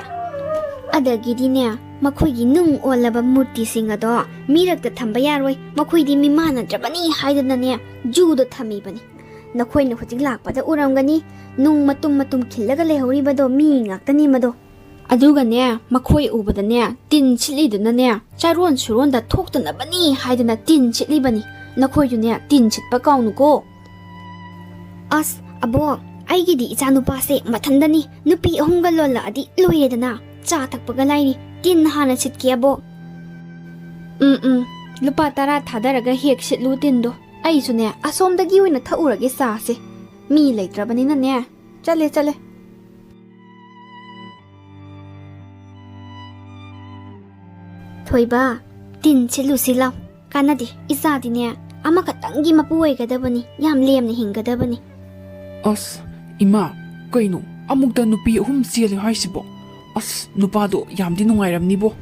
ꯑꯗꯒꯤꯗꯤꯅꯦ, ꯃꯈꯣꯏꯒꯤ ꯅꯨꯡ ꯑꯣꯜꯂꯕ ꯃꯨꯔꯇꯤꯁꯤꯡ ꯑꯗꯣ ꯃꯤꯔꯛꯇ ꯊꯝꯕ ꯌꯥꯔꯣꯏ, ꯃꯈꯣꯏꯗꯤ ꯃꯤꯃꯥꯟꯅꯗ꯭ꯔꯕꯅꯤ ꯍꯥꯏꯗꯅꯅꯦ ꯖꯨꯗ ꯊꯝꯃꯤꯕꯅꯤ꯫ ꯅꯈꯣꯏꯅ ꯍꯧꯖꯤꯛ ꯂꯥꯛꯄꯗ ꯎꯔꯝꯒꯅꯤ, ꯅꯨꯡ ꯃꯇꯨꯝ ꯃꯇꯨꯝ ꯈꯤꯜꯂꯒ ꯂꯩꯍꯧꯔꯤꯕꯗꯣ ꯃꯤ ꯉꯥꯛꯇꯅꯤ ꯃꯗꯣ꯫ ꯑꯗꯨꯒꯅꯦ, ꯃꯈꯣꯏ ꯎꯕꯗꯅꯦ, ꯇꯤꯟ ꯁꯤꯠꯂꯤꯗꯨꯅꯅꯦ, ꯆꯥꯔꯣꯟ ꯁꯨꯔꯣꯟꯗ ꯊꯣꯛꯇꯅꯕꯅꯤ ꯍꯥꯏꯗꯅ ꯇꯤꯟ ꯁꯤꯠꯂꯤꯕꯅꯤ꯫ ꯅꯈꯣꯏꯗꯨꯅꯦ, ꯇꯤꯟ ꯁꯤꯠꯄ ꯀꯥꯎꯅꯨꯀꯣ꯫ ꯑꯁ, ꯑꯕꯣꯛ, ꯑꯩꯒꯤꯗꯤ ꯏꯆꯥ ꯅꯨꯄꯥꯁꯦ ꯃꯊꯟꯗꯅꯤ꯫ ꯅꯨꯄꯤ ꯑꯍꯨꯝꯒ ꯂꯣꯜꯂꯛꯑꯗꯤ ꯂꯣꯏꯔꯦꯗꯅ꯫ ꯆꯥ ꯊꯛꯄꯒ ꯂꯥꯏꯔꯤ꯫ ꯇꯤꯟ ꯍꯥꯟꯅ ꯁꯤꯠꯀꯦ, ꯑꯕꯣꯛ꯫ ꯎꯝ, ꯎꯝ, ꯂꯨꯄꯥ ꯇꯔꯥ ꯊꯥꯗꯔꯒ ꯍꯦꯛ ꯁꯤꯠꯂꯨ ꯇꯤꯟꯗꯣ꯫ ꯑꯩꯁꯨꯅꯦ, ꯑꯁꯣꯝꯗꯒꯤ ꯑꯣꯏꯅ ꯊꯛꯎꯔꯒꯦ ꯆꯥꯁꯦ꯫ ꯃꯤ ꯂꯩꯇ꯭ꯔꯕꯅꯤꯅꯅꯦ꯫ ꯆꯠꯂꯦ, ꯆꯠꯂꯦ꯫ ꯊꯣꯏꯕ, ꯇꯤꯟ ꯁꯤꯠꯂꯨꯁꯤ ꯂꯥꯎ꯫ ꯀꯥꯟꯅꯗꯦ, ꯏꯆꯥꯗꯤꯅꯦ, ꯑꯃꯈꯛꯇꯪꯒꯤ ꯃꯄꯨ ꯑꯣꯏꯒꯗꯕꯅꯤ, ꯌꯥꯝ ꯂꯦꯝꯅ ꯍꯤꯡꯒꯗꯕꯅꯤ꯫ ꯑꯁ, ꯏꯃꯥ, ꯀꯩꯅꯣ, ꯑꯃꯨꯛꯇ ꯅꯨꯄꯤ ꯑꯍꯨꯝ ꯆꯦꯜꯂꯦ ꯍꯥꯏꯁꯤꯕꯣ? ꯑꯁ, ꯅꯨꯄꯥꯗꯣ ꯌꯥꯝꯗꯤ ꯅꯨꯡꯉꯥꯏꯔꯝꯅꯤꯕꯣ꯫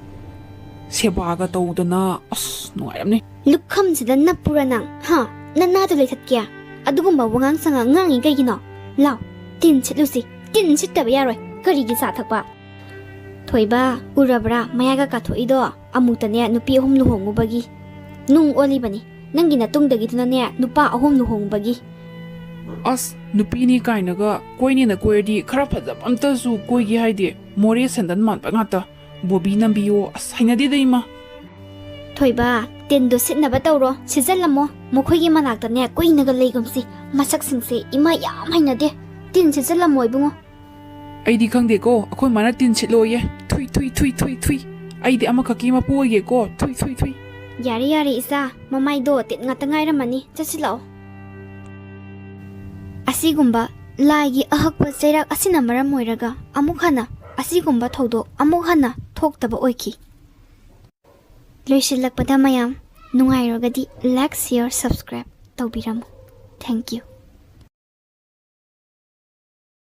ꯁꯦꯕꯥꯒ ꯇꯧꯗꯅ, ꯑꯁ, ꯅꯨꯡꯉꯥꯏꯔꯝꯅꯤ꯫ ꯂꯨꯈꯝꯁꯤꯗ ꯅꯞꯄꯨꯔ ꯅꯪ? ꯍꯥ? ꯅꯅꯥꯗꯣ ꯂꯩꯊꯠꯀꯦ? ꯑꯗꯨꯒꯨꯝꯕ ꯋꯥꯉꯥꯡ ꯁꯉꯥꯡ ꯉꯥꯡꯉꯤ ꯀꯩꯒꯤꯅꯣ? ꯂꯥꯎ, ꯇꯤꯟ ꯁꯤꯠꯂꯨꯁꯤ꯫ ꯇꯤꯟ ꯁꯤꯠꯇꯕ ꯌꯥꯔꯣꯏ꯫ ꯀꯔꯤꯒꯤ ꯆꯥ ꯊꯛꯄ? ꯊꯣꯏꯕ, ꯎꯔꯕ꯭ꯔꯥ? ꯃꯌꯥꯒ ꯀꯥꯊꯣꯛꯏꯗꯣ꯫ ꯑꯃꯨꯛꯇꯅꯦ ꯅꯨꯄꯤ ꯑꯍꯨꯝ ꯂꯨꯍꯣꯡꯉꯨꯕꯒꯤ꯫ ꯅꯨꯡ ꯑꯣꯜꯂꯤꯕꯅꯤ꯫ ꯅꯪꯒꯤ ꯅꯇꯨꯡꯗꯒꯤꯗꯨꯅꯅꯦ ꯅꯨꯄꯥ ꯑꯍꯨꯝ ꯂꯨꯍꯣꯡꯕꯒꯤ꯫ ꯑꯁ, ꯅꯨꯄꯤꯅꯤ ꯀꯥꯏꯅꯒ ꯀꯣꯏꯅꯦꯅ ꯀꯣꯏꯔꯗꯤ ꯈꯔ ꯐꯖꯕ ꯑꯝꯇꯁꯨ ꯀꯣꯏꯒꯦ ꯍꯥꯏꯗꯦ꯫ ꯃꯣꯔꯦ ꯁꯦꯟꯗꯟ ꯃꯥꯟꯕ ꯉꯥꯛꯇ꯫ ꯕꯣꯕꯤ ꯅꯝꯕꯤꯌꯣ꯫ ꯑꯁ, ꯍꯩꯅꯗꯦꯗ, ꯏꯃꯥ꯫ ꯊꯣꯏꯕ, ꯇꯤꯟꯗꯣ ꯁꯤꯠꯅꯕ ꯇꯧꯔꯣ, ꯁꯤꯠꯆꯜꯂꯝꯃꯣ꯫ ꯃꯈꯣꯏꯒꯤ ꯃꯅꯥꯛꯇꯅꯦ ꯀꯨꯏꯅꯒ ꯂꯩꯒꯨꯝꯁꯤ꯫ ꯃꯁꯛꯁꯤꯡꯁꯦ ꯏꯃꯥ ꯌꯥꯝ ꯍꯩꯅꯗꯦ꯫ ꯇꯤꯟ ꯁꯤꯠꯆꯜꯂꯝꯃꯣ ꯏꯕꯨꯡꯉꯣ꯫ ꯑꯩꯗꯤ ꯈꯪꯗꯦꯀꯣ, ꯑꯩꯈꯣꯏ ꯃꯥꯅ ꯇꯤꯟ ꯁꯤꯠꯂꯣꯌꯦ꯫ ꯊꯨꯏ, ꯊꯨꯏ, ꯊꯨꯏ, ꯊꯨꯏ, ꯊꯨꯏ꯫ ꯑꯩꯗꯤ ꯑꯃꯈꯛꯀꯤ ꯃꯄꯨ ꯑꯣꯏꯒꯦꯀꯣ꯫ ꯊꯨꯏ, ꯊꯨꯏ, ꯊꯨꯏ꯫ ꯌꯥꯔꯦ, ꯌꯥꯔꯦ, ꯏꯆꯥ, ꯃꯃꯥꯏꯗꯣ ꯇꯤꯟ ꯉꯥꯛꯇ ꯉꯥꯏꯔꯝꯃꯅꯤ꯫ ꯆꯠꯁꯤꯜꯂꯛꯑꯣ꯫ ꯑꯁꯤꯒꯨꯝꯕ ꯂꯥꯏꯒꯤ ꯑꯍꯛꯄ ꯆꯩꯔꯥꯛ ꯑꯁꯤꯅ ꯃꯔꯝ ꯑꯣꯏꯔꯒ ꯑꯃꯨꯛ ꯍꯟꯅ ꯑꯁꯤꯒꯨꯝꯕ ꯊꯧꯗꯣꯛ ꯑꯃꯨꯛ ꯍꯟꯅ ꯊꯣꯛꯇꯕ ꯑꯣꯏꯈꯤ꯫ ꯂꯣꯏꯁꯤꯜꯂꯛꯄꯗ ꯃꯌꯥꯝ ꯅꯨꯡꯉꯥꯏꯔꯒꯗꯤ like, share, subscribe ꯇꯧꯕꯤꯔꯝꯃꯨ꯫ Thank you꯫